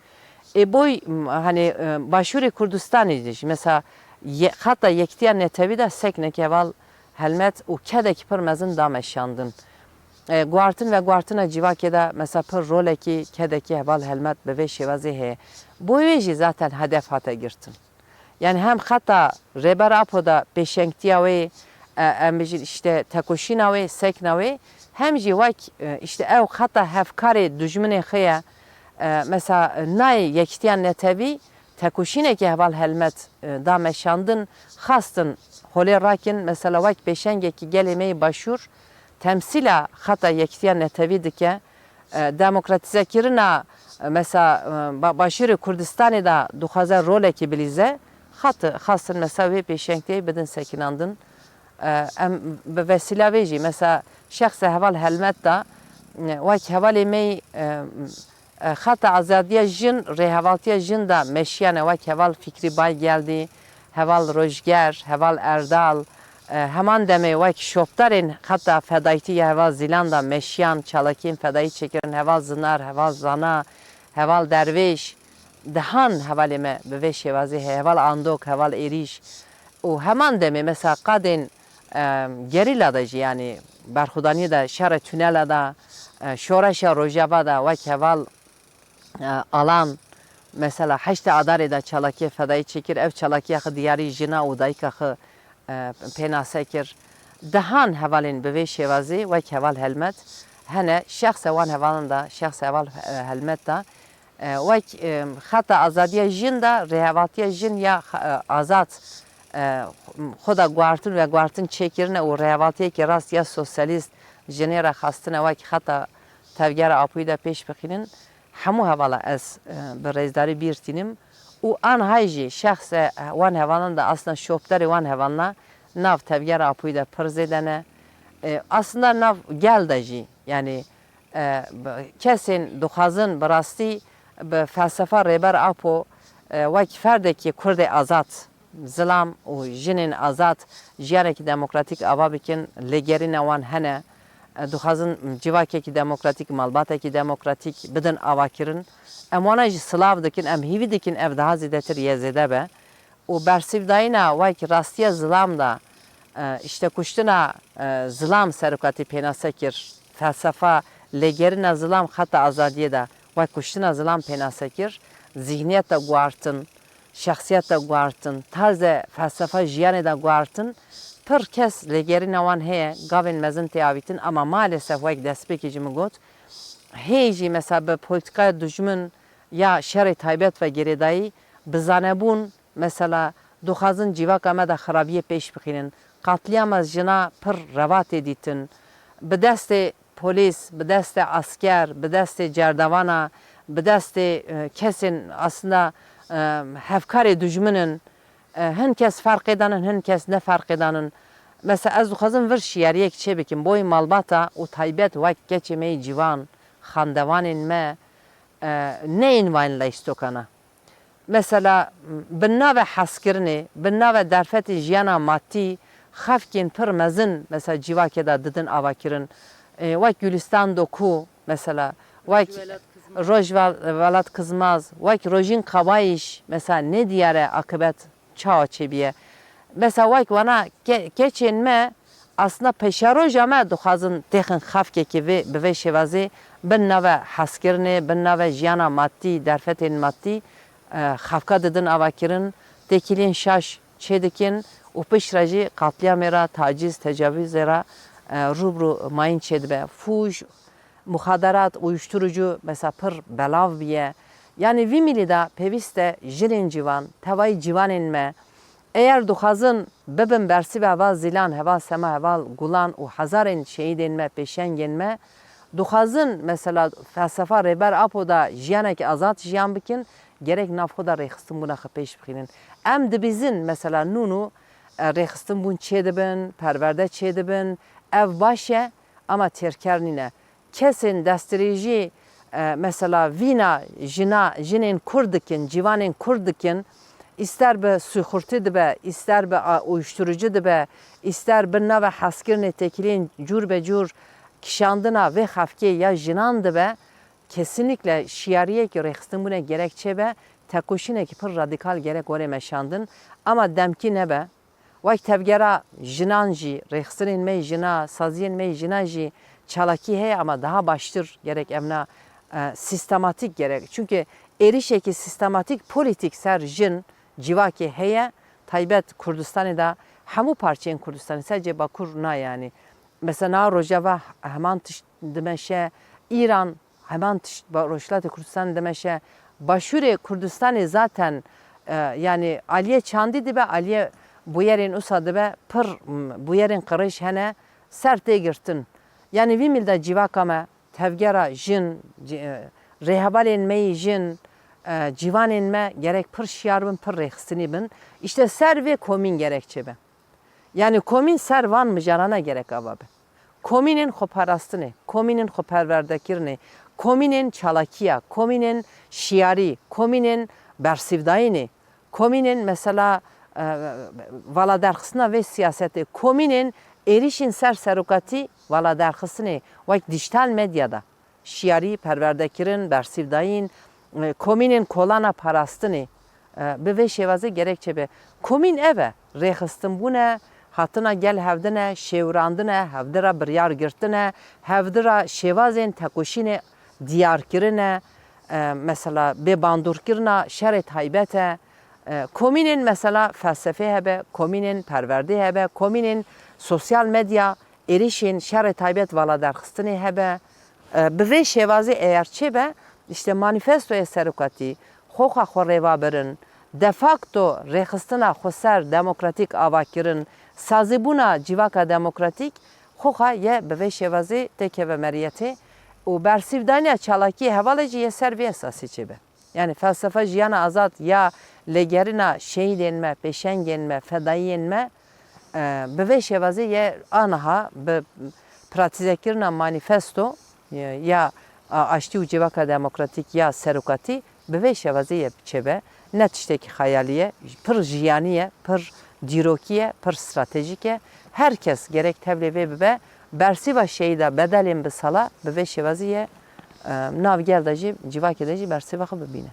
Ê boy, m-, hani, e, Başûrê Kurdistanê de jî, mesela, ye-, xeta yekîtiya netewî de sekneke heval Helmet û kedekî pir mezin da meşandin. E, guhartin veguhartina civakê de, mesela, pir rolekî, kedekî heval Helmet bi vê şêwazê heye. Bo wê jî zaten hedef hate girtin. Yani hem xeta Rêber Apo de pêşengtiya wê, e, em bijîn, işte, tekoşîna wê, sekna wê, hem jî wek, e, işte, ew xeta hevkarê dijminê xwe ye, e, mesela, nayê yekîtiya netewî tekoşînekê heval Helmet, e, da meşandin, xastin holê rakin, mesela, wek pêşengekî gelê me yê Başûr temsîla xeta yekîtiya netewî dike, e, demokratîzekirina, e, mesela, e, ba-, Başûrê Kurdistanê de dixwaze rolekî bilîze, xat-, xastin mesela wê pêşengtiyê bidin sekinandin. E, em bi vesîla vê jî, mesela şexsê heval Helmet de, e, wek hevalê me yî, e, e, xeta azadiya jin, rêhevaltiya jin de meşiyane wek heval Fikrî Baygeldî, heval Rojger, heval Erdal, e, heman demê wek şopdarên xeta fedayîtî ya heval Zîlan de meşiyan, çalakiyên fedayî çêkirin, heval Zinar, heval Zana, heval Dervêş, dehan hevalê me bi vê şêwazê heye, heval Andok, heval Êrîş û heman demê mesela qadên, e, gerîla de jî, yanî berxwedaniyê de, şerê tunela de, e, şoreşa Rojava de wek heval, e, Alan, mesela heştê Adarê de çalakiyê fedayî çêkir, ev çalakiya xwe diyarî jina û dayika xwe, e, pênase kir. Dehan hevalên bi vê şêwazê wek heval Helmet hene, şexse wan hevalan de, şexse heval, e, Helmet de, e, wek, e, xeta azadiya jin de, rêhevaltiya jin ya, e, azad, e, xwe de guhartin, veguhartin çêkirine û rêhevaltiyekî rast ya sosyalîst jinê re xwestine wek xeta Tevgera Apoyî de pêş bixînin. Hemû hevala ez, e, bi rêzdarî bîr tînim û anhay jî şexse wan hevalan de, aslında şopdarê wan hevalna nav Tevgera Apoyî de pir zêde ne. E, aslında nav gel de jî, yanî, e, b-, kesên dixwazin bi rastî bi felsefa Rêber Apo, e, wek ferdekî Kurdê azad, zilam û jinên azad jiyanekî demokratîk ava bikin, lêgerîna wan hene. E, dixwazin civakekî demokratîk, malbatekî demokratîk bidin avakirin. Em wana jî silav dikin, em hîvî dikin ev daha zêdetir yê zêde be. Û bersîvdayîna wek rastiya zilam de, e, işte kuştina, e, zilam serokatî pênase kir. Felsefa lêgerîna zilam xeta azadiyê de wek kuştina zilam pênase kir. Zîhniyeta guhartin, şexsiyeta guhartin, tarze felsefa jiyanê de guhartin, pir kes lêgerîna wan heye, gavên mezin tê avîtin, ama maalesef wek destpêkê jî min got, hê jî mesela bi polîtîkaya dijmin ya şerê taybet ve girêdayî, bi zanebûn, mesela, dixwazin civaka me de xirabiyê pêş bixînin. Qatliyama jina pir reva tê dîtin. Bi destê polîs, bi destê esker, bi destê cerdevana, bi destê, e, kesên aslında, e, hevkarê dijmin in. E, hin kes ferqê danin, hin kes ne ferqê danin. Mesela ez dixwazim vir şiyariyek çê bikim. Boyê malbata û taybet wek keçê me yê ciwan, xandevanên me, e, neyên vayên leystokana. Mesela, bi nave hezkirinê, bi nave derfetê jiyana matî, xefkên pir mezin, mesela, civakê de didin avakirin. E, wek Gülistan Doku, mesela, wek Roj Vel-, Velat Kızmaz, wek Rojîn Kabayîş, mesela, ne diyar e akibet çawa çêbiye. Mesela, wek wana ke-, keçên me, aslında pêşeroja me dixwazin têxin xefkekî vê, bi vê şêwazê bin nave hezkirinê, bin nave jiyana matî, derfetên matî, e, xefka didin avakirin, têkiliyên şaş çêdikin û piştre jî qatliyamê re, taciz, tecavizê re, e, rû bi rû mayîn çêdibe. Fûj, muxaderat, uyuşturucu, mesela pir belav biye. Yanî vî mîlî de pêwîst e jinên ciwan, tevayî ciwanên me, eger dixwazin bibin bersîva heval Zîlan, heval Sema, heval Gulan û hezarên şehîdên me, pêşengên me, dixwazin mesela felsefa Rêber Apo de jiyanekî azad jiyan bikin, gerek nav xwe de rêxistinbûna xwe pêş bixînin. Em dibîzin mesela nûnû, e, rêxistinbûn çêdibin, perwerde çêdibin, ev baş e, ama têrker nîne. Kesên destdirêjî, e, mesela vîna jina, jinên Kurd dikin, ciwanên Kurd dikin, îster bi sûxurtî dibe, îster bi a-, uyuşturucu dibe, îster bi nava hezkirinê têkiliyên cûr be cûr kişandina vê xefkê ya jinan dibe, kesinlikle şiyariyekî rêxistinbûne gerek çêbe, tekoşînekî pir radîkal gerek were meşandin, ama demkî nebe. Wek tevgera jinan jî, rêxistinên me yê jina, saziyên me yê jina jî çalakî heye, ama daha baştir gerek evna, e, sîstematîk gerek. Çunke êrişekî sîstematîk polîtîk ser jin civakê heye, taybet Kurdistanê de, hemû parçeyên Kurdistanê, sadece Bakur na yanî. Mesela niha Rojava heman tişt dimeşe, Îran heman tişt ba-, Rojhilatê Kurdistanê dimeşe. Başûrê Kurdistanê zaten, e, yanî aliyê çandî dibe, aliyê bûyerên usa dibe, pir, m, bûyerên qirêj hene, ser tê girtin. Yanî vî mîl de civaka me, tevgera jin, ci-, e, rêhevalên me yê jin, e, ciwanên me gerek pir şiyar bin, pir rêxistinî bin. Îşte ser vê komîn gerek çêbe. Yanî komîn ser van mijarana gerek ava be. Komînên xweparastinê, komînên xweperwerdekirinê, Komînên çalakiya, komînên şiyarî, komînên bersîvdayînê, komînên mesela, e, valaderxistina vê siyasetê, komînên êrîşên ser serokatî valaderxistinê, wek dîjîtal medyada, şiyarî, perwerdekirin, bersîvdayîn, e, komînên kolana parastinê, e, bi vê şêwazê gerek çêbe. Komîn ev e, rêxistinbûn e, hatina gel hevdin e, şêwirandin e, hevdi re biryar girtin e, hevdi re şêwazên tekoşînê diyarkirin e, e, mesela bêbandorkirina şerê taybet e. E, komînên mesela felsefê hebe, komînên perwerdê hebe, komînên sosyal medya êrîşên şerê taybet valaderxistinê hebe. E, bi vê şêwazê eger çêbe, işte manîfestoyê serokatî, xoxa xwe rêva birin, de facto rêxistina xweser demokratîk avakirin, sazîbûna civaka demokratîk, xoxa ye bi vê şêwazê têkeve meriyetê û bersîvdaniya çalakiyê hevalê jî yê ser vê esasî çêbe. Yani felsefe jiyana azad ya lêgerîna şehîdên me, pêşengên me, fedayiyên me, e, bi vê şêwazê ye aniha bi pratîzekirina manîfesto, e, ya a-, aştî û civaka demokratîk ya serokatî bi vê şêwazê ye çêbe. Ne tiştekî xeyalî ye, pir jiyanî ye, pir dîrokî ye, pir stratejîk e. Her kes gerek tevlê vê bibe, bersîva şehîda bedelên bi sala bi vê şêwazê ye, e, nav gel de jî, civakê de jî bersîva xwe bibîne.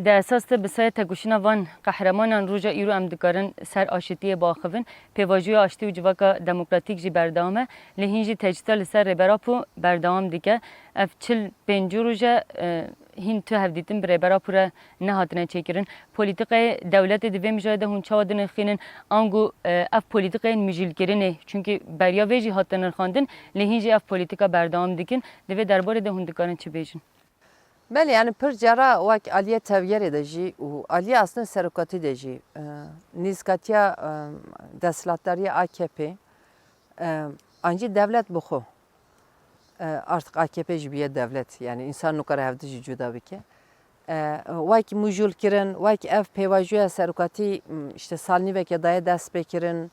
Di esas de bi saya tekoşîna van qehremanan roja îro em dikarin ser aşitiyê biaxivin. Pêvajoya aştî û civaka demokratîk jî berdewam e. Lê hîn jî tecrîda li ser Rêber Apo berdewam dike. Ev çil pêncî roj e, e, hîn tu hevdîtin bi Rêber Apo re nehatine çêkirin. Polîtîkayê dewletê di vê mijarê de hûn çawa dinirxînin? Ango, e, ev polîtîkayên mijûlkirinê, çunkî beriya vê jî hatin nirxandin, lê hîn jî ev polîtîka berdewam dikin. Di vê derbarê de hûn dikarin çi bêjin? Belê, yani pir cara wek aliyê tevgerê de jî û aliyê aslında serokatî de jî, e, nîzkatiya, e, desthilatdariya A K P, e, ancî dewlet bi xwe, e, artık A K P jî bûye dewlet, yani însan nikare hevdi jî cuda bike. E, wek mijûl kirin, wek ev pêvajoya serokatî, m, işte salnîveke daye dest pê kirin,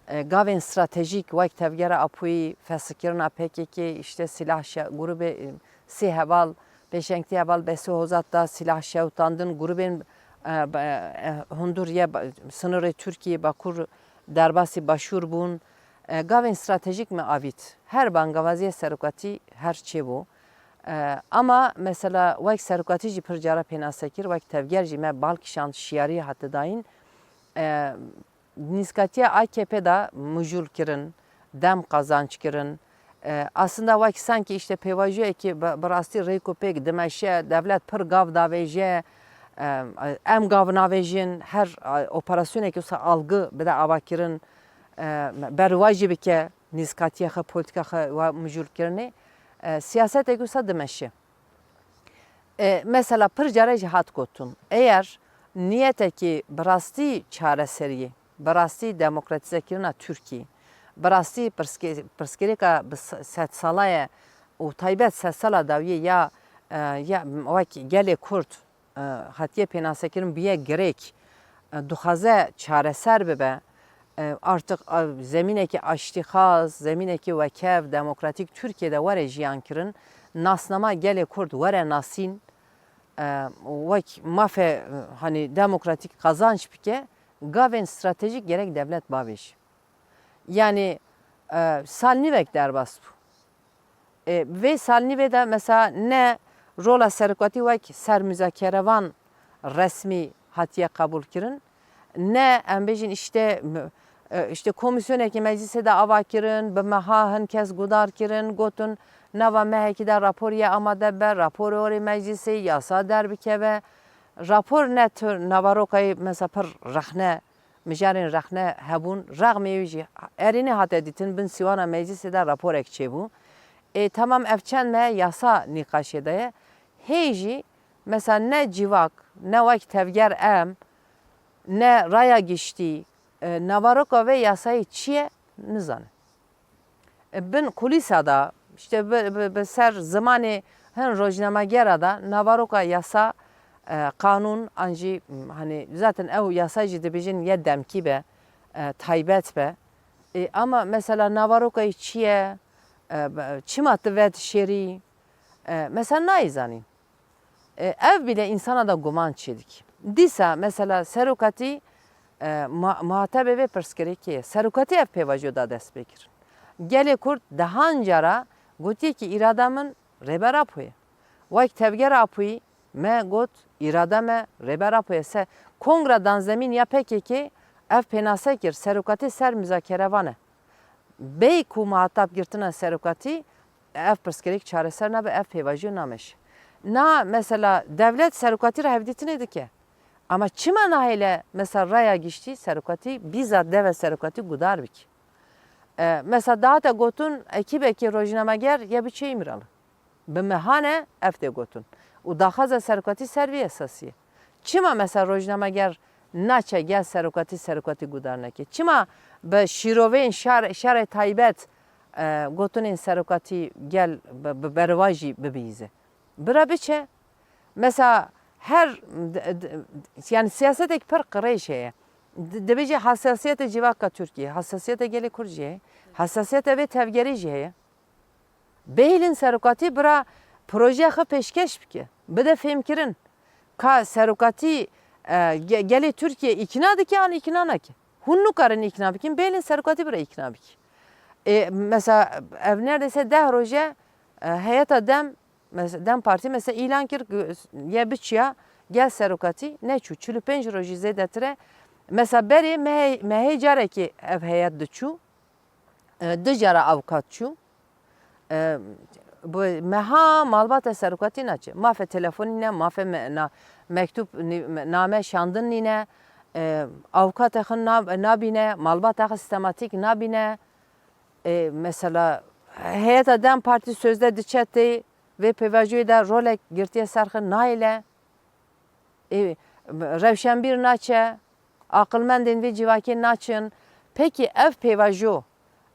e, gavên stratejîk wek tevgera Apoyî, festkirina P K K, işte silah şe-, grûbê, e, sê heval, pêşengtî heval Besî Hozat da silah şewtandin, grûbên, e, ba-, e, hundur ye ba-, sinirê Tirkiyê, Bakur derbasî Başûr bûn. E, gavên stratejîk me avît. Her bangavaziyê serokatî her çê bû. E, ama mesela wek serokatî jî pir cara pênase kir, wek tevger jî me bal kişand şiyarî hate dayîn. E, Nîzkatiya A K P de mijûl kirin, dem qazanç kirin. E, aslında wek sankî işte pêvajoyekî bi, bi rastî rêk û pêk dimeşe, dewlet pir gav davêje, e, em gav navêjin, her, e, operasyonekî wisa algı bide avakirin, e, berwajî bike, nîzkatiya xwe, polîtîka xwe wa mijûl kirinê, e, siyasetekî wisa dimeşe. E, mesela pir care jî hat gotin, eger niyetekî bi rastî çareseriyê, bi rastî demokratîzekirina Tirkiyê, bi rastî pirske-, pirsgirêka bi se-, sedsala ye û taybet sedsala dawiyê ya, e, ya wek gelê Kurd, e, hatiye pênasekirin bûye girêk, e, dixwaze çareser bibe, e, artık, e, zemînekî aştîxwaz, zemînekî wekev, demokratîk Tirkiyê de were jiyan kirin, nasnama gelê Kurd were nasîn, e, wek mafê, e, hani demokratîk qazanç bike, gavên stratejîk gerek dewlet bavêjî. Yani, e, salnîvek derbas bû. E, vê salnîvê de mesela ne rola serokatî wek sermûzakerevan resmî hatiye qebûl kirin, ne em bêjin işte, e, işte komîsyonekî meclîsê de ava kirin, bi meha hin kes guhdar kirin, gotin nava mehekî de rapor yê amade be, rapor orê meclîsê yasa derbikeve. Rapor ne tu navarokayê mesela pir rexne mijarên rexne hebûn, rexmê wî jî erê nehate dîtin, bin sîwana meclîsê de raporek çêbû. Ê, temam ev çend mehe yasa nîqaşê de ye. Hê jî, mesela ne civak, ne wek tevger em, ne raya giştî, e, naveroka vê yasayê çi ye, nizane. Bin kulîsa de, işte bi, bi, bi ser zimanê hin rojnamegera de, naveroka yasa, e, qanûn, an jî, m, hani, zaten ew yasa jî dibêjin ye demkî be, e, taybet be. E, ama mesela naverokayê çi ye? E, be, çima tu vedişêrî? E, mesela nayê zanîn. E, ev bile însana da guman çêdikî. Dîsa mesela serokatî, e, ma-, muhatebê vê pirsgirêkê ye. Serokatî ev pêvajoya da dest pê kirin. Gelê Kurd dehan cara gotiye ki îrada min Rêber Apo ye. Wek tevgera Apoyî me got, îrada me Rêber Apo ye. Se kongra danzemîn ya P K K ev pênase kir, serokatî ser muzakere vane. Bêyî ku muhatab girtina serokatî, ev pirsgirêk çareser nabe, ev pêvajoya nameşe. Na mesela dewlet serokatî re hevdîtinê dike. Ama çima nahêle mesela raya giştî serokatî, bîza deve serokatî gudar bike? E, mesela dahate gotin, ekîbekî rojnameger ye biçe Îmralı. Bi mehane ev tê gotin. Û daxwaza serokatî ser vî esasî ye. Çima mesela rojnameger naçe gel serokatî, serokatî gudar neke? Çima bi şîroveyên şar-, şerê taybet, e, gotinên serokatî gel bi, bi berevajî bibîze? Bira biçe. Mesela her d-, d-, yani siyasetek pir qirêj heye. D-, dibêje hassasiyetê civaka Tirkiyê, hassasiyetê gelê Kurd jî heye, hassasiyetê vê tevgerê jî heye. Bêhîlin serokatî bira projeya xwe pêşkeş bike, bide fêmkirin. Ka serokatî, e, ge-, gelê Tirkiyê îkna dike an îkna nake? Hûn nikarin îkna bikin, bêhîlin serokatî bira îkna bike. E, mesela ev neredeyse deh roje, e, heyeta DEM, mes-, DEM Partî mesela îlan kir ku ye biçiya gel serokatî, neçû. Çil û pênc rojî zêdetir e. Mesela berê mehê, mehê carekê ev heyet diçû. E, du cara avûkat çû. E, bi meha malbata serokatî naçe. Mafê telefonî ne, mafê me-, na-, mektûb, nî-, me-, name şandin nîne. E, avûkata xwe na-, nabîne, malbata xwe sistematîk nabîne. E, mesela heyeta DEM Partî sözde diçe tê, vê pêvajoyê de rolek girtiye ser xwe nayêle. Ê, rewşenbîr naçe, aqilmendên vê civakê naçin. Pekî ev pêvajo,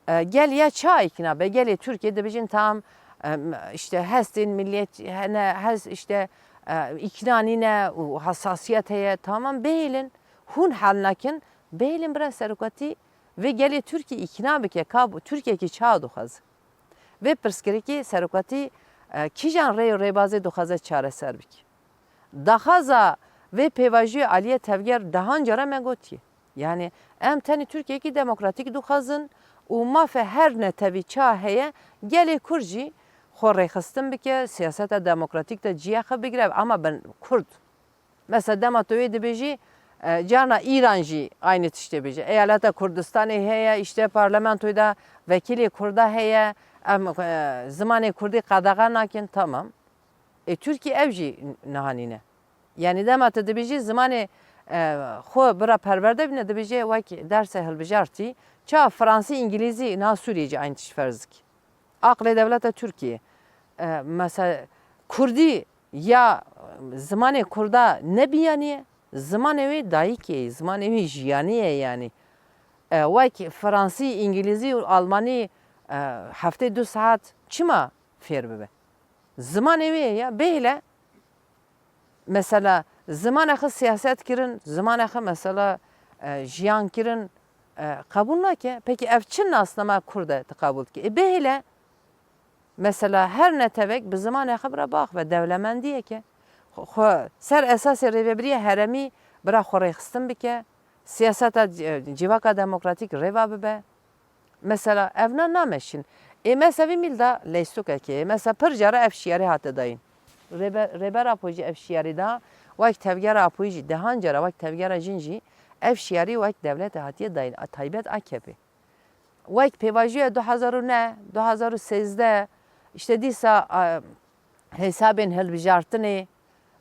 e, gel ya ça îkna be? Gelê Tirkiyê dibêjin tam, e, işte hestên milliyet, hene, hes, işte, e, îkna nîne û hassasiyet heye. Tamam, bêhêlin. Hûn hel nakin, bêhêlin bira serokatî vê gelê Tirkiyê îkna bike ka Tirkiyekî ça dixwaze. Vê pirsgirêkê serokatî, e, kîjan rê û rêbazê dixwaze çareser bike? Daxwaza vê pêvajoyê aliyê tevger dehan cara me gotiye. Yani em tenê Tirkiyeyekî demokratîk dixwazin û mafê her netewî ça heye, gelê Kurd jî xwe rêxistin bike, siyaseta demokratîk de ciyê xwe bigire, ama bin Kurd. Mesela dema tu wê dibêjî, e, carna Îran jî aynî tiştê bêje. Eyaleta Kurdistanê heye, işte parlamentoyê de vekîlê Kurda heye, em, e, zimanê Kurdî qedexe nakin, tamam. Ê Tirkî ev jî niha nîne. Yani dema tu dibêjî zimanê, e, xwe bira perwerde bîne, dibêje wek dersê hilbijartî. Ça Fransî, Îngilîzî niha Sûriyê jî aynî tişt ferz dike. Aqlê dewleta Tirkiyê. E, mesela Kurdî ya zimanê Kurda nebiyaniye, zimanê wê dayikê ye, zimanê wê jiyanî ye yani. E, wek Fransî, Îngilîzî û Almanî, e, heftê du saet çima fêr bibe? Zimanê wê ye ya, bêhile. Mesela zimanê xwe siyaset kirin, zimanê xwe mesela, e, jiyan kirin, e, qebûl nake. Pekî ev çi nasnama Kurd e tu qebûl dike? Ê bêhile, mesela her netewek bi zimanê xwe bira biaxive, dewlemendiyek e. Xwe, xwe ser esasê rêvebiriyê heremî bira xwe rêxistin bike, siyaseta c-, civaka demokratîk rêva bibe. Mesela ev na nameşin. Ê mesela vî mîl da leysokekê. Mesela pir cara ev şiyarî hate dayîn. Rêber, Rêber Apo jî ev şiyarî da, wek tevgera Apoyî jî, dehan cara wek tevgera jin jî ev şiyarî wek dewlete hatiye dayîn, a taybet A K P. Wek pêvajoya du hezar û neh, du hezar û sêzdeh, işte dîsa, a, hesabên hilbijartinê,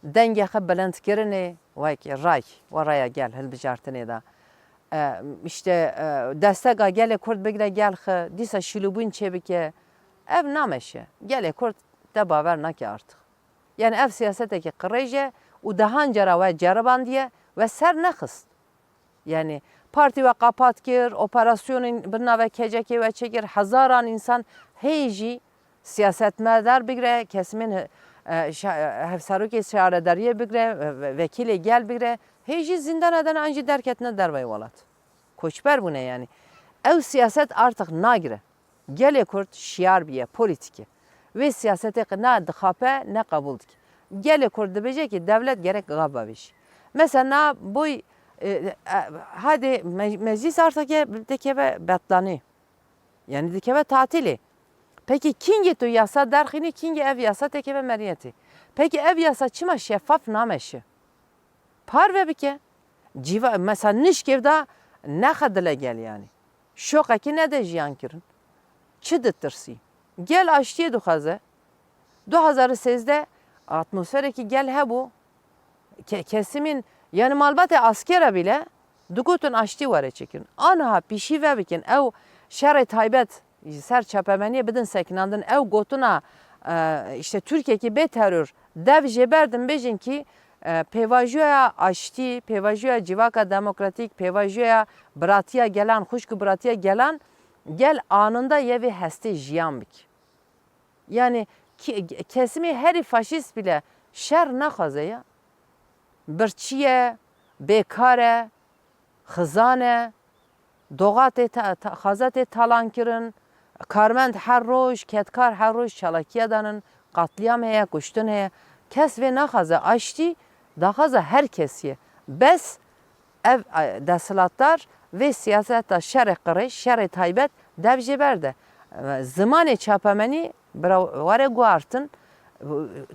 dengê xwe bilindkirinê, wek ray, we raya gel hilbijartinê de. E, işte, e, destega gelê Kurd bigre gel xwe, dîsa şîlûbûn çêbike. Ev nameşe. Gelê Kurd te bawer nake artık. Yani ev siyasetekî qirêj e û dehan cara we ceribandiye, we ser nexist. Yani partî we qapat kir, operasyonên bi navê K C K'ê we çêkir, hezaran însan hê jî siyasetmedar bigre, kesimên, e, şa-, e, hevserokê şaredariyê bigre, e, ve-, vekîlê gel bigre, hê jî zîndana de ne, an jî derketine derveyê welat. Koçber bûne yani. Ew siyaset artık nagire. Gelê Kurd şiyar bûye, polîtîk e. Wê siyasetê qe-, ne dixape, ne qebûl dike. Gelê Kurd dibêje ki dewlet gerek gava bêjî. Mesela na boy, e, e, hadê me-, meclîs artık dikeve betlanê. Yani dikeve tatilê. Peki kingê tu yasa derxînî, kingê ev yasa tekeve meriyetê? Peki ev yasa çima şeffaf nameşi? Parve bike. Cîva, mesela nişkêv da nexe dile gel yani. Şoqekî nede jiyan kirin. Çi ditirsî? Gel aştiyê dixwaze. Du hazar û sêzdeh atmosferekî gel hebû. Ke-, kesimîn, yani malbatê askera bile digotin aştî were çêkirin. Aniha pîşî vebikin, ew şerê taybet ji ser çapemeniyê bidin sekinandin, ew gotina, e, işte Tirkiyekî bê teror dev jê berdin bêjin ki, e, pêvajoya aştî, pêvajoya civaka demokratîk, pêvajoya biratiya gelan, xwişk û biratiya gelan, gel anında yê vê hestê jiyan bik. Yani ki-, kesimê herî faşîst bile şer naxwaze ya. Birçî ye, bêkar e, xizan e, doxa tê ta-, ta-, xaza tê talan kirin, karmend her roj, kedkar her roj çalakiya danin, qatliyam heye, kuştin heye. Kes vê naxwaze aştî, daxwaza her kesî ye. Bes ev, e, desthilatdar vê siyaseta şerê qirêj, şerê taybet dev jê berde. E, zimanê çapemenî bira were guhartin.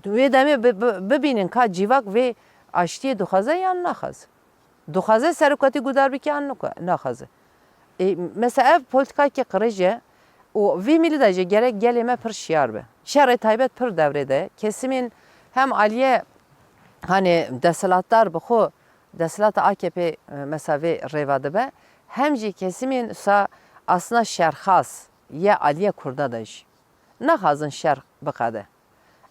Wê demê bi-, bi-, bibînin ka cîvak vê aştiyê dixwaze yan naxwaze. Dixwaze serokatî guhdar bike yan niko-, naxwaze. E, mesela ev polîtîkayekî qirêj e û vî mîlî de jî gerek gelê me pir şiyar be. Şerê taybet pir devrê de. Kesimên hem aliyê, hani, desthilatdar bi xwe, desthilata A K P, e, mesela vê rêva dibe, hem jî kesimên sa asna şerxas yê aliyê Kurda de jî naxwazin şer biqede.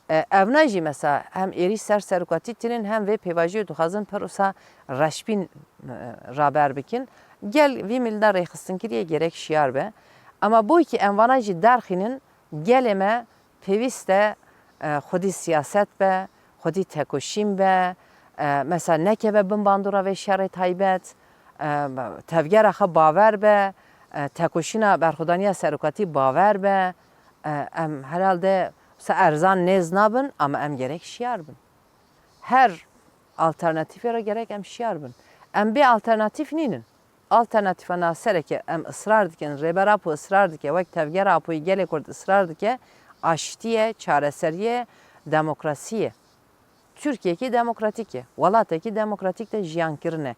E, evna jî mesela hem êrîş ser serokatî tînin hem vê pêvajoyê dixwazin pir wisa reşbîn, e, raber bikin. Gel vî mîlî de rêxistinkirî yê gerek şiyar be. Ama boy ki em vana jî derxînin, gelê me pêwîst e, e, xwedî siyaset be, xwedî tekoşîn be, e, mesela nekeve bin bandora vê şerê taybet, e, tevgera xwe bawer be, e, tekoşîna berxwedaniya serokatî bawer be. E, em herhalde wisa erzan nêz nabin, ama em gerek şiyar bin. Her alternatîfê re gerek em şiyar bin. Em bê alternatîf nînin. Alternatîfa nasereke em israr dikin, Rêber Apo israr dike, wek Tevgera Apoyî gelê Kurd israr dike, aştî ye, çareserî ye, demokrasî ye. Tirkiyekî demokratîk e, welatekî demokratîk de jiyan kirine.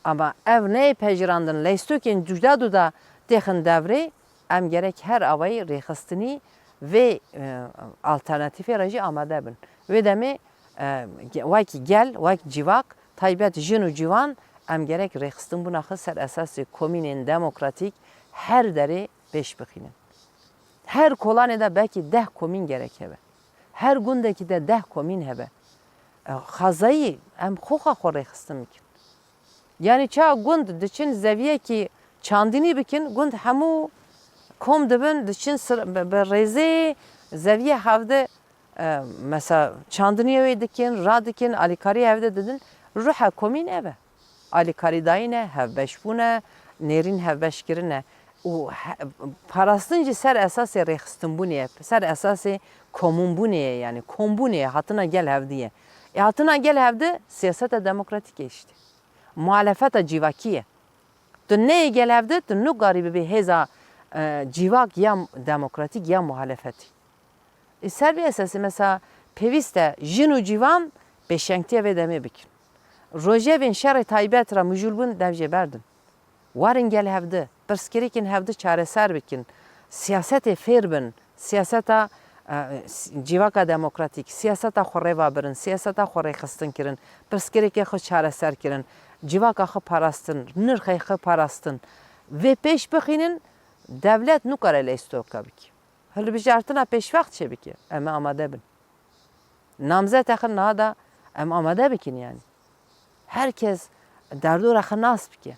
Ama ev neyê pejirandin, leystokên cuda duda têxin devrê, em gerek her awayî rêxistinî vê, e, alternatîfê re jî amade bin. Wê demê, e, ge-, wekî gel, wek civak, taybet jin û ciwan, em gerek rêxistinbûna xwe ser esasê komînên demokratîk her derê pêş bixînin. Her kolanê de belkî deh komîn gerek hebe. Her gundekî de deh komîn hebe. E, xwezayî em xwexa xwe rêxistin bikin. Yani ça gund diçin zeviyekî çandinî bikin, gund hemû kom dibin, diçin sir-, bi, bi rêzê zeviyê hevde, e, mesela çandiniyê wê dikin, radikin, alîkariyê hevde didin. Ruha komîn ev e. Alîkarîdayî ne, hevbeşbûn e, nêrîn hevbeşkirin e. Û he-, parastin jî ser esasê rêxistinbûnê ye, ser esasê komûnbûnê ye, yani kombûnê ye, hatina gel hevdî ye. E, hatina gel hevdî siyaseta demokratîk e işte. Muhalefeta civakî ye. Tu neyê gel hevdî, tu nikarî bibî hêza, e, civak ya demokratîk ya muhalefetî. Ê ser vê esasê mesela pêwîst e jin û ciwan pêşengtiya vê demê bikin. Rojevên şerê taybet re mijûl bûn dev jê berdin. Warin gel hevdi, pirsgirêkên hevdi çareser bikin. Siyasetê fêr bin, siyaseta, e, s-, civaka demokratîk, siyaseta xwe rêva birin, siyaseta xwe rêxistin kirin, pirsgirêkê xwe çareser kirin, civaka xwe parastin, nirxê xwe parastin. Vê pêş bixînin, dewlet nikare leystoka bike. Hilbijartina pêşwext çê bike, em ê amade bin. Namzeta xwe niha da em amade bikin yani. Her kes derdora xwe nas bike.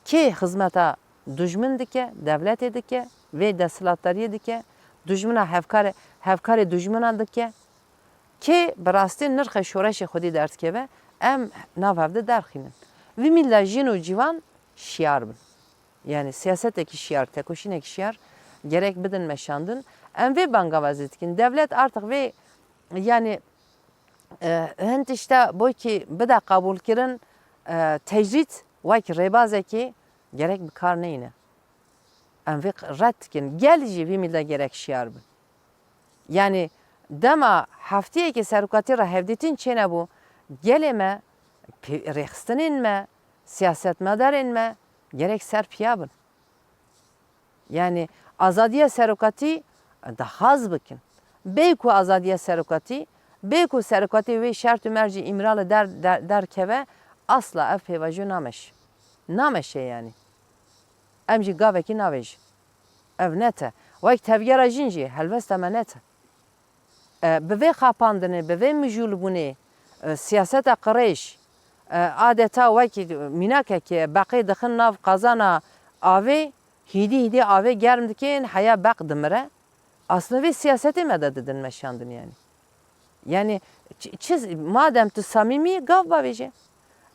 Kê xizmeta dujmin dike, dewletê dike, vê desthilatdariyê dike, dujmina hevkarê, hevkarê dujmina dike. Kê bi rastî nirxê şoreşê xwedî derdikeve, em nav hevde derxînin. Vî mîl de jin û ciwan şiyar bin. Yani siyasetekî şiyar, tekoşînekî şiyar gerek bidin meşandin. Em vê bangavazî dikin. Dewlet artık vê, yani, e, hin tişta bo kî bide qebûlkirin, e, tecrîd wek rêbazekî gerek bi kar neyne. Em vê red dikin. Gel jî vî mîl de gerek şiyar bin. Yani dema heftiyekê serokatî re hevdîtin çênebû, gelê me, pê-, rêxistinên me, siyasetmedarên me gerek ser piya bin. Yani azadiya serokatî daxaz bikin. Bê ku azadiya serokatî, bê ku serokatî wê şert û mercî Îmrali der, der, derkeve, asla ev pêvajo nameşe. Nameşe yani. Em jî gavekî navêjin. Ev net e. Wek tevgera jin jî helwesta me net e. E, bi vê xapandinê, bi vê mijûlbûnê, e, siyaseta qirêj, e, adeta wekî mînakekê beqê dixin nav qazana avê, hîdî hîdî avê germ dikin, heya beq dimire. Aslında vê siyasetê me de didin meşandin yani. Yani çi, çi, madem tu samîmî, gav bavêje.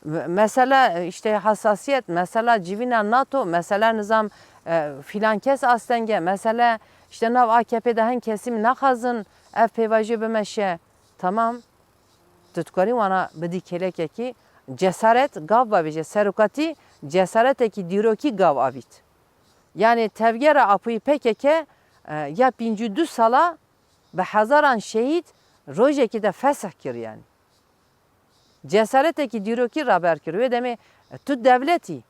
Me-, mesela, işte, hassasiyet, mesela civîna nato, mesela nizam, e, filan kes astenge, mesela, işte, nav A K P de hin kesî min naxazin ev pêvajoyê bimeşe. Tamam. Tu dikarî wana bidî kêlekekî cesaret, gav bavêje. Serokatî cesaretekî dîrokî gav avît. Yani tevgera Apoyî P K K, e, ya pêncî û du sala bi hezaran şehîd rojekî de fesih kir yani. Cesaretekî dîrokî raber kir. Wê demê, e, tu dewletî.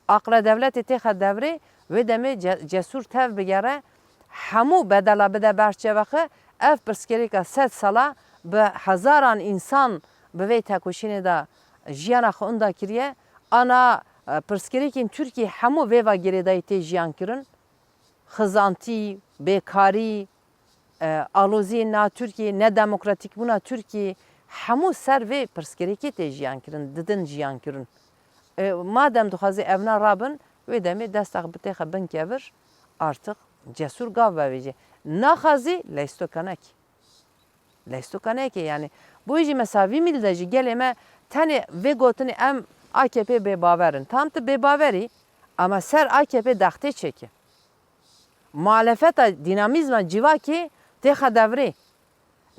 Aqla dewletê têxe devrê, wê demê ce-, cesûr tev bigere, hemû bedela bide ber çevexi, ev pirsgirêka sed sala bi hezaran însan bi vê tekoşînê de jiyana xwe inda kiriye. Ana, e, pirsgirêkên Tirkiyê hemû vê va girêdayî tê jiyan kirin. Xizantî, bêkarî, e, aloziyên na Tirkiyê, nedemokratîkbûna Tirkiyê, hemû ser vê pirsgirêkê tê jiyan kirin, didin jiyan kirin. E, madem dixwazî evna rabin, wê demê desta xwe bitêxe bin kevir, artık cesûr gav bevêje. Naxwazî leystoka nekî. Leystoka neke yani. Bo jî mesela vî mîl de jî gelê me tenê vê gotinê em A K P bêbaver in. Tam tu bêbaverî, ama ser A K P dextê çêke. Muhalefeta dînamîzma civakê têxe devrê.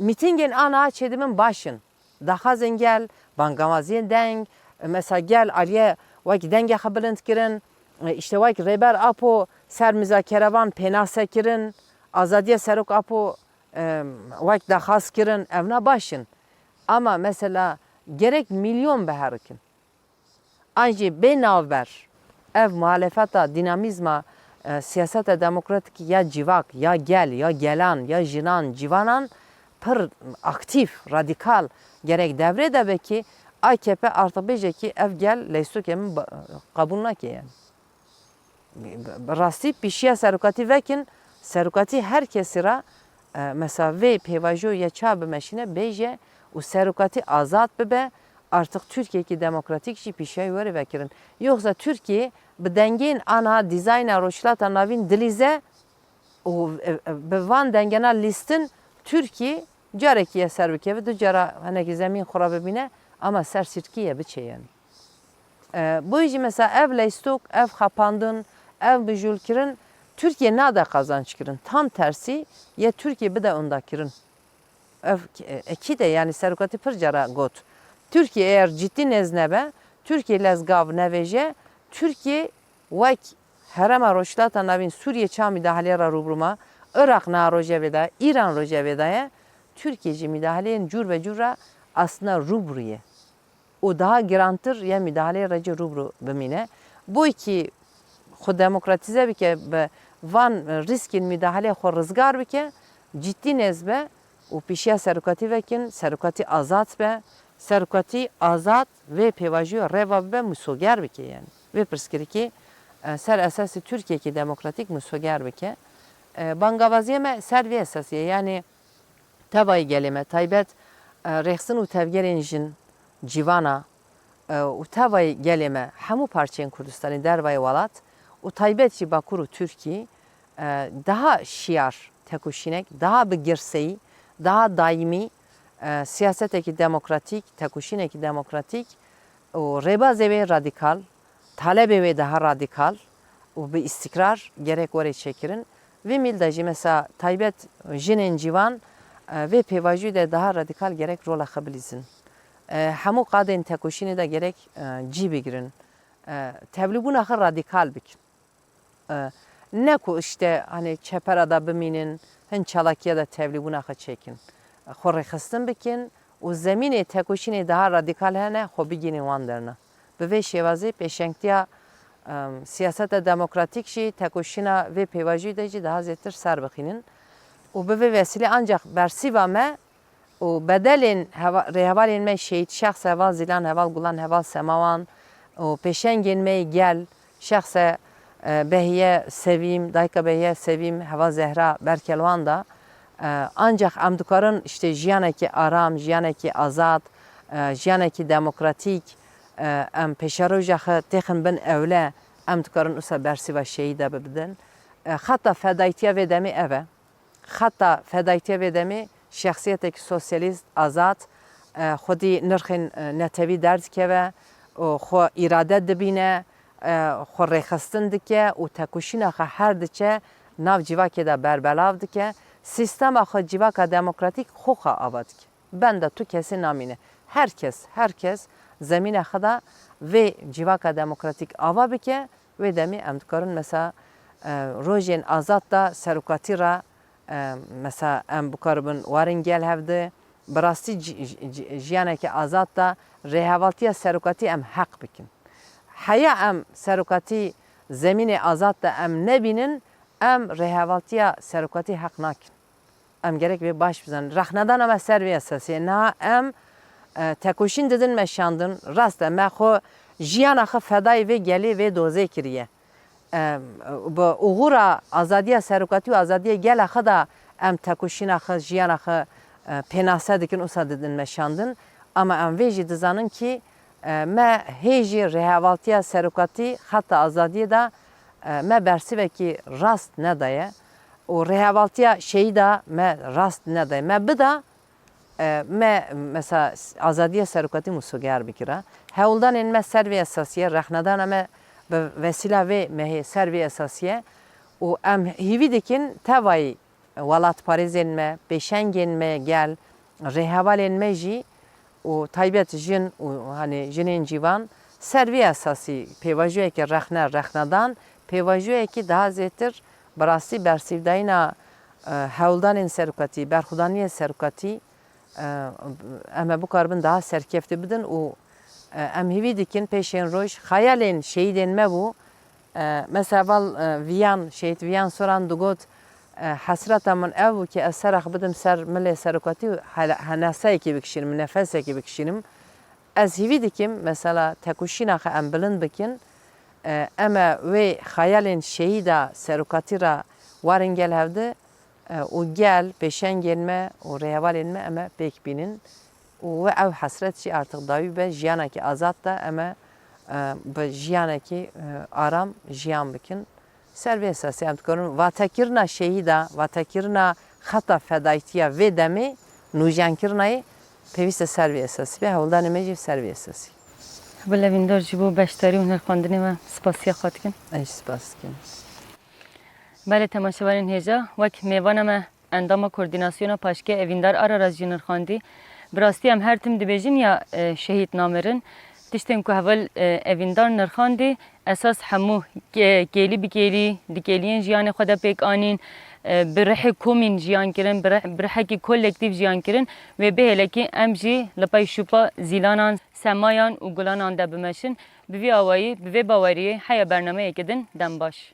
Mîtîngên ana çêdibin baş in. Daxwazên gel, bangawaziyên deng, mesela gel aliye wek dengê xwe bilind kirin, işte wek Rêber Apo ser mizakerevan pênase kirin, azadiya Serok Apo em, wek daxwaz kirin, evna baş in. Ama mesela gerek milyon biherikin. An jî bê navber ev muhalefeta dînamîzma, e, siyaseta demokratîk ya civak, ya gel, ya gelan, ya jinan, civanan pir aktîf, radîkal gerek devrê de be kî A K P artık bêje kî ev gel leystokê min ba-, qebûl nake yani. Bi rastî pîşiya serokatî vekin, serokatî her kesî ra, e, mesela vê pêvajo ya ça bimeşîne bêje û serokatî azad bibe, artık Tirkiyeyekî demokratîk jî pîşiya were vekirin. Yoksa Tirkiye bi dengên ana dîzayna Rojhilata Navîn dilîze û, e, e, bi van dengena lîstin Tirkiye carekî ye ser bikeve, du cara hinekî zemîn xwe ra bibîne, ama ser sirkî ye biçe yani. E, bo jî mesela ev leystok, ev xapandin, ev mijûlkirin Tirkiye nade qazanc kirin. Tam tersî ye Tirkiye bide onda kirin. Ev, e, ekîd e, yani serokatî pir cara got. Tirkiye eğer cidî nêz nebe, Tirkiye lez gav nevêje, Tirkiye wek herema Rojhilata Navîn Sûriye ça mîdahalê re rûbirû ma, Iraq niha rojevê de, Îran rojevê de ye, Tirkiye jî mîdahaleyên cûr ve cûr re aslında rûbirû ye. û daha girantir ya mîdahaleyê re jî rûbirû bimîne. Bo kî xwe demokratîze bike, bi van rîskên mîdahaleyê xwe rizgar bike, cidî nêz be û pîşiya serokatî vekin, serokatî azad be, serokatî azad vê pêvajoyê rêva bibe, misoger bike yani. Vê pirsgirêkê, e, ser esasê Tirkiyeyekî demokratîk misoger bike. E, bangavaziyê me ser vê esasî ye. Yani, tevayî gelê me, taybet, e, rêxistin û tevgerên jin, civana, e, û tevayî gelê me, hemû parçeyên Kurdistanê, dervayê welat û taybet jî Bakur û Tirkî, e, daha şiyar tekoşînek, daha bi girseyî, daha daîmî, e, siyasetekî demokratîk, tekoşînekî demokratîk û rêbazê wê radîkal, talebê wê daha radîkal û bi îstîkrar gerek were çêkirin. Vê mîl de jî mesela taybet jinên ciwan, e, vê pêvajoyê de daha radîkal gerek rola xwe bilîzin. E, hemû qadên tekoşînê de gerek, e, cî bigirin. E, tevlîbûna xwe radîkal bikin. E, ne ku işte hani çepera de bimînin, hin çalakiya de tevlîbûna xwe çêkin. Xwe rêxistin bikin û zemînê tekoşînê daha radîkal hene, xwe bigihînin wan derna. Bi vê şêwazê pêşengtiya, em, siyaseta demokratîk jî tekoşîna vê pêvajoyê de jî daha zêtir ser bixînin. Û bi vê vesîlê ancak bersîva me û bedelên heva-, rêhevalên me şehîd, şexs heval Zîlan, heval Gulan, heval Semawan û pêşengên me yê gel, şexse, e, Behiye Sevîm, dayika Behiye Sevîm, heval Zehra Berkelwan da, e, ancak em dikarin işte jiyanekî aram, jiyanekî azad, e, jiyanekî demokratîk, e, em pêşeroja xwe têxin bin ewle, em dikarin usa bersîva şehîda bibidin. E, xeta fedayîtiya vê demê ev e. Xeta fedayîtiya vê demê şexsiyetekî sosyalîst, azad, e, xwedî nirxên, e, netewî derdikeve û xwe îrade dibîne, e, xwe rêxistin dike û tekoşîna xwe her diçe nav civakê de berbelav dike. Sîstema xwe civaka demokratîk xwe xwe ava dike. Benda tu kesê namîne. Her kes, her kes zemîna xwe de vê civaka demokratîk ava bike. Wê demê em dikarin mesela, e, rojên azad de serokatî re, e, mesela em bikaribin warin gel hevdi, bi rastî ci-, ci-, ci-, jiyaneke azad de rêhevaltiya serokatî em heq bikin. Heya em serokatî zemînê azad de em nebînin, em rêhevaltiya serokatî heq nakin. Em gerek vê baş bizanin. Rexnedana me ser vê esasê ye. Niha em, e, tekoşîn didin meşandin. Rast e, me xwe jiyana xwe fedayê vê gelê, vê dozê kiriye. E, bi uxura azadiya serokatî û azadiya gela xwe de em tekoşîna xwe, jiyana xwe, e, pênase dikin, usa didin meşandin. Ama em vê jî dizanin kî, e, me hê jî rêhevaltiya serokatî xeta azadiyê de, e, me bersivekî rast nedaye. û rêhevaltiya şehîda me rast nede. Me bida, e, me mesela azadiya serokatî misoger bikira. Hewldanên me ser vê esasiye, rexnedana me bi vesîla vê mehê ser vê esasiye û em hîvî dikin tevayî welatparêzên me, pêşengên me gel, rêhevalên me jî û taybet jin û, hani, jinên ciwan ser vê esasî pêvajoyeke rexne, rexnedan, pêvajoyekî daha zêtir bi rastî bersîvdayîna, e, hewldanên serokatî, berxwedaniyê serokatî, e, em ê bikaribin daha serkeftî bidin û, e, em hîvî dikin pêşên roj xeyalên şehîdên me bû, E, mesela val, e, Viyan, şehîd Viyan Soran digot, e, hesreta min ev bû ki ez sera xwe bidim ser milê serokatî û hele-, heneseyekê bikişînim, nefesekê bikişînim. Ez hîvî dikim, mesela tekoşîna xwe em bilind bikin, e, em ê wê xeyalên şehîda serokatî re warin gel hevdi, e, û gel pêşengên me û rêhevalên me em ê pêk bînin. û we ew hesret jî artık dawî be, jiyanekî azad de em ê, e, bi jiyanekî, e, aram jiyan bikin. Ser vê esasî em dikarin vatekirina şehîda, vatekirina xeta fedayîtiya vê demê, nûjenkirina yê pêwîst e ser vê esasî be, hewldanê me jî ser vê esasî. Bila Evîndar, ji bo beşdarî û nirxandinê me spasiya xwe dikin. Ez jî spas dikim. Belê, temaşevanên hêja, wek mêvana me endama Koordînasyona Paşkê Evîndar Araras jî nirxandî. Bi rastî em her tim dibêjin ya, e, şehîd namirin. Tiştên ku heval, e, Evîndar nirxandî, esas hemû kê-, kêlî bi kêlî di kêliyên jiyanê xwe de pêk anîn, e, bi rihê komîn jiyan kirin, bi rih-, bi rihekî kolektîf jiyan kirin. Wê bihêle kî em jî li pey şûpa Zîlanan, Semayan û Gulanan de bimeşin. Bi vî awayî, bi vê baweriyê heya bernameyeke din dem baş.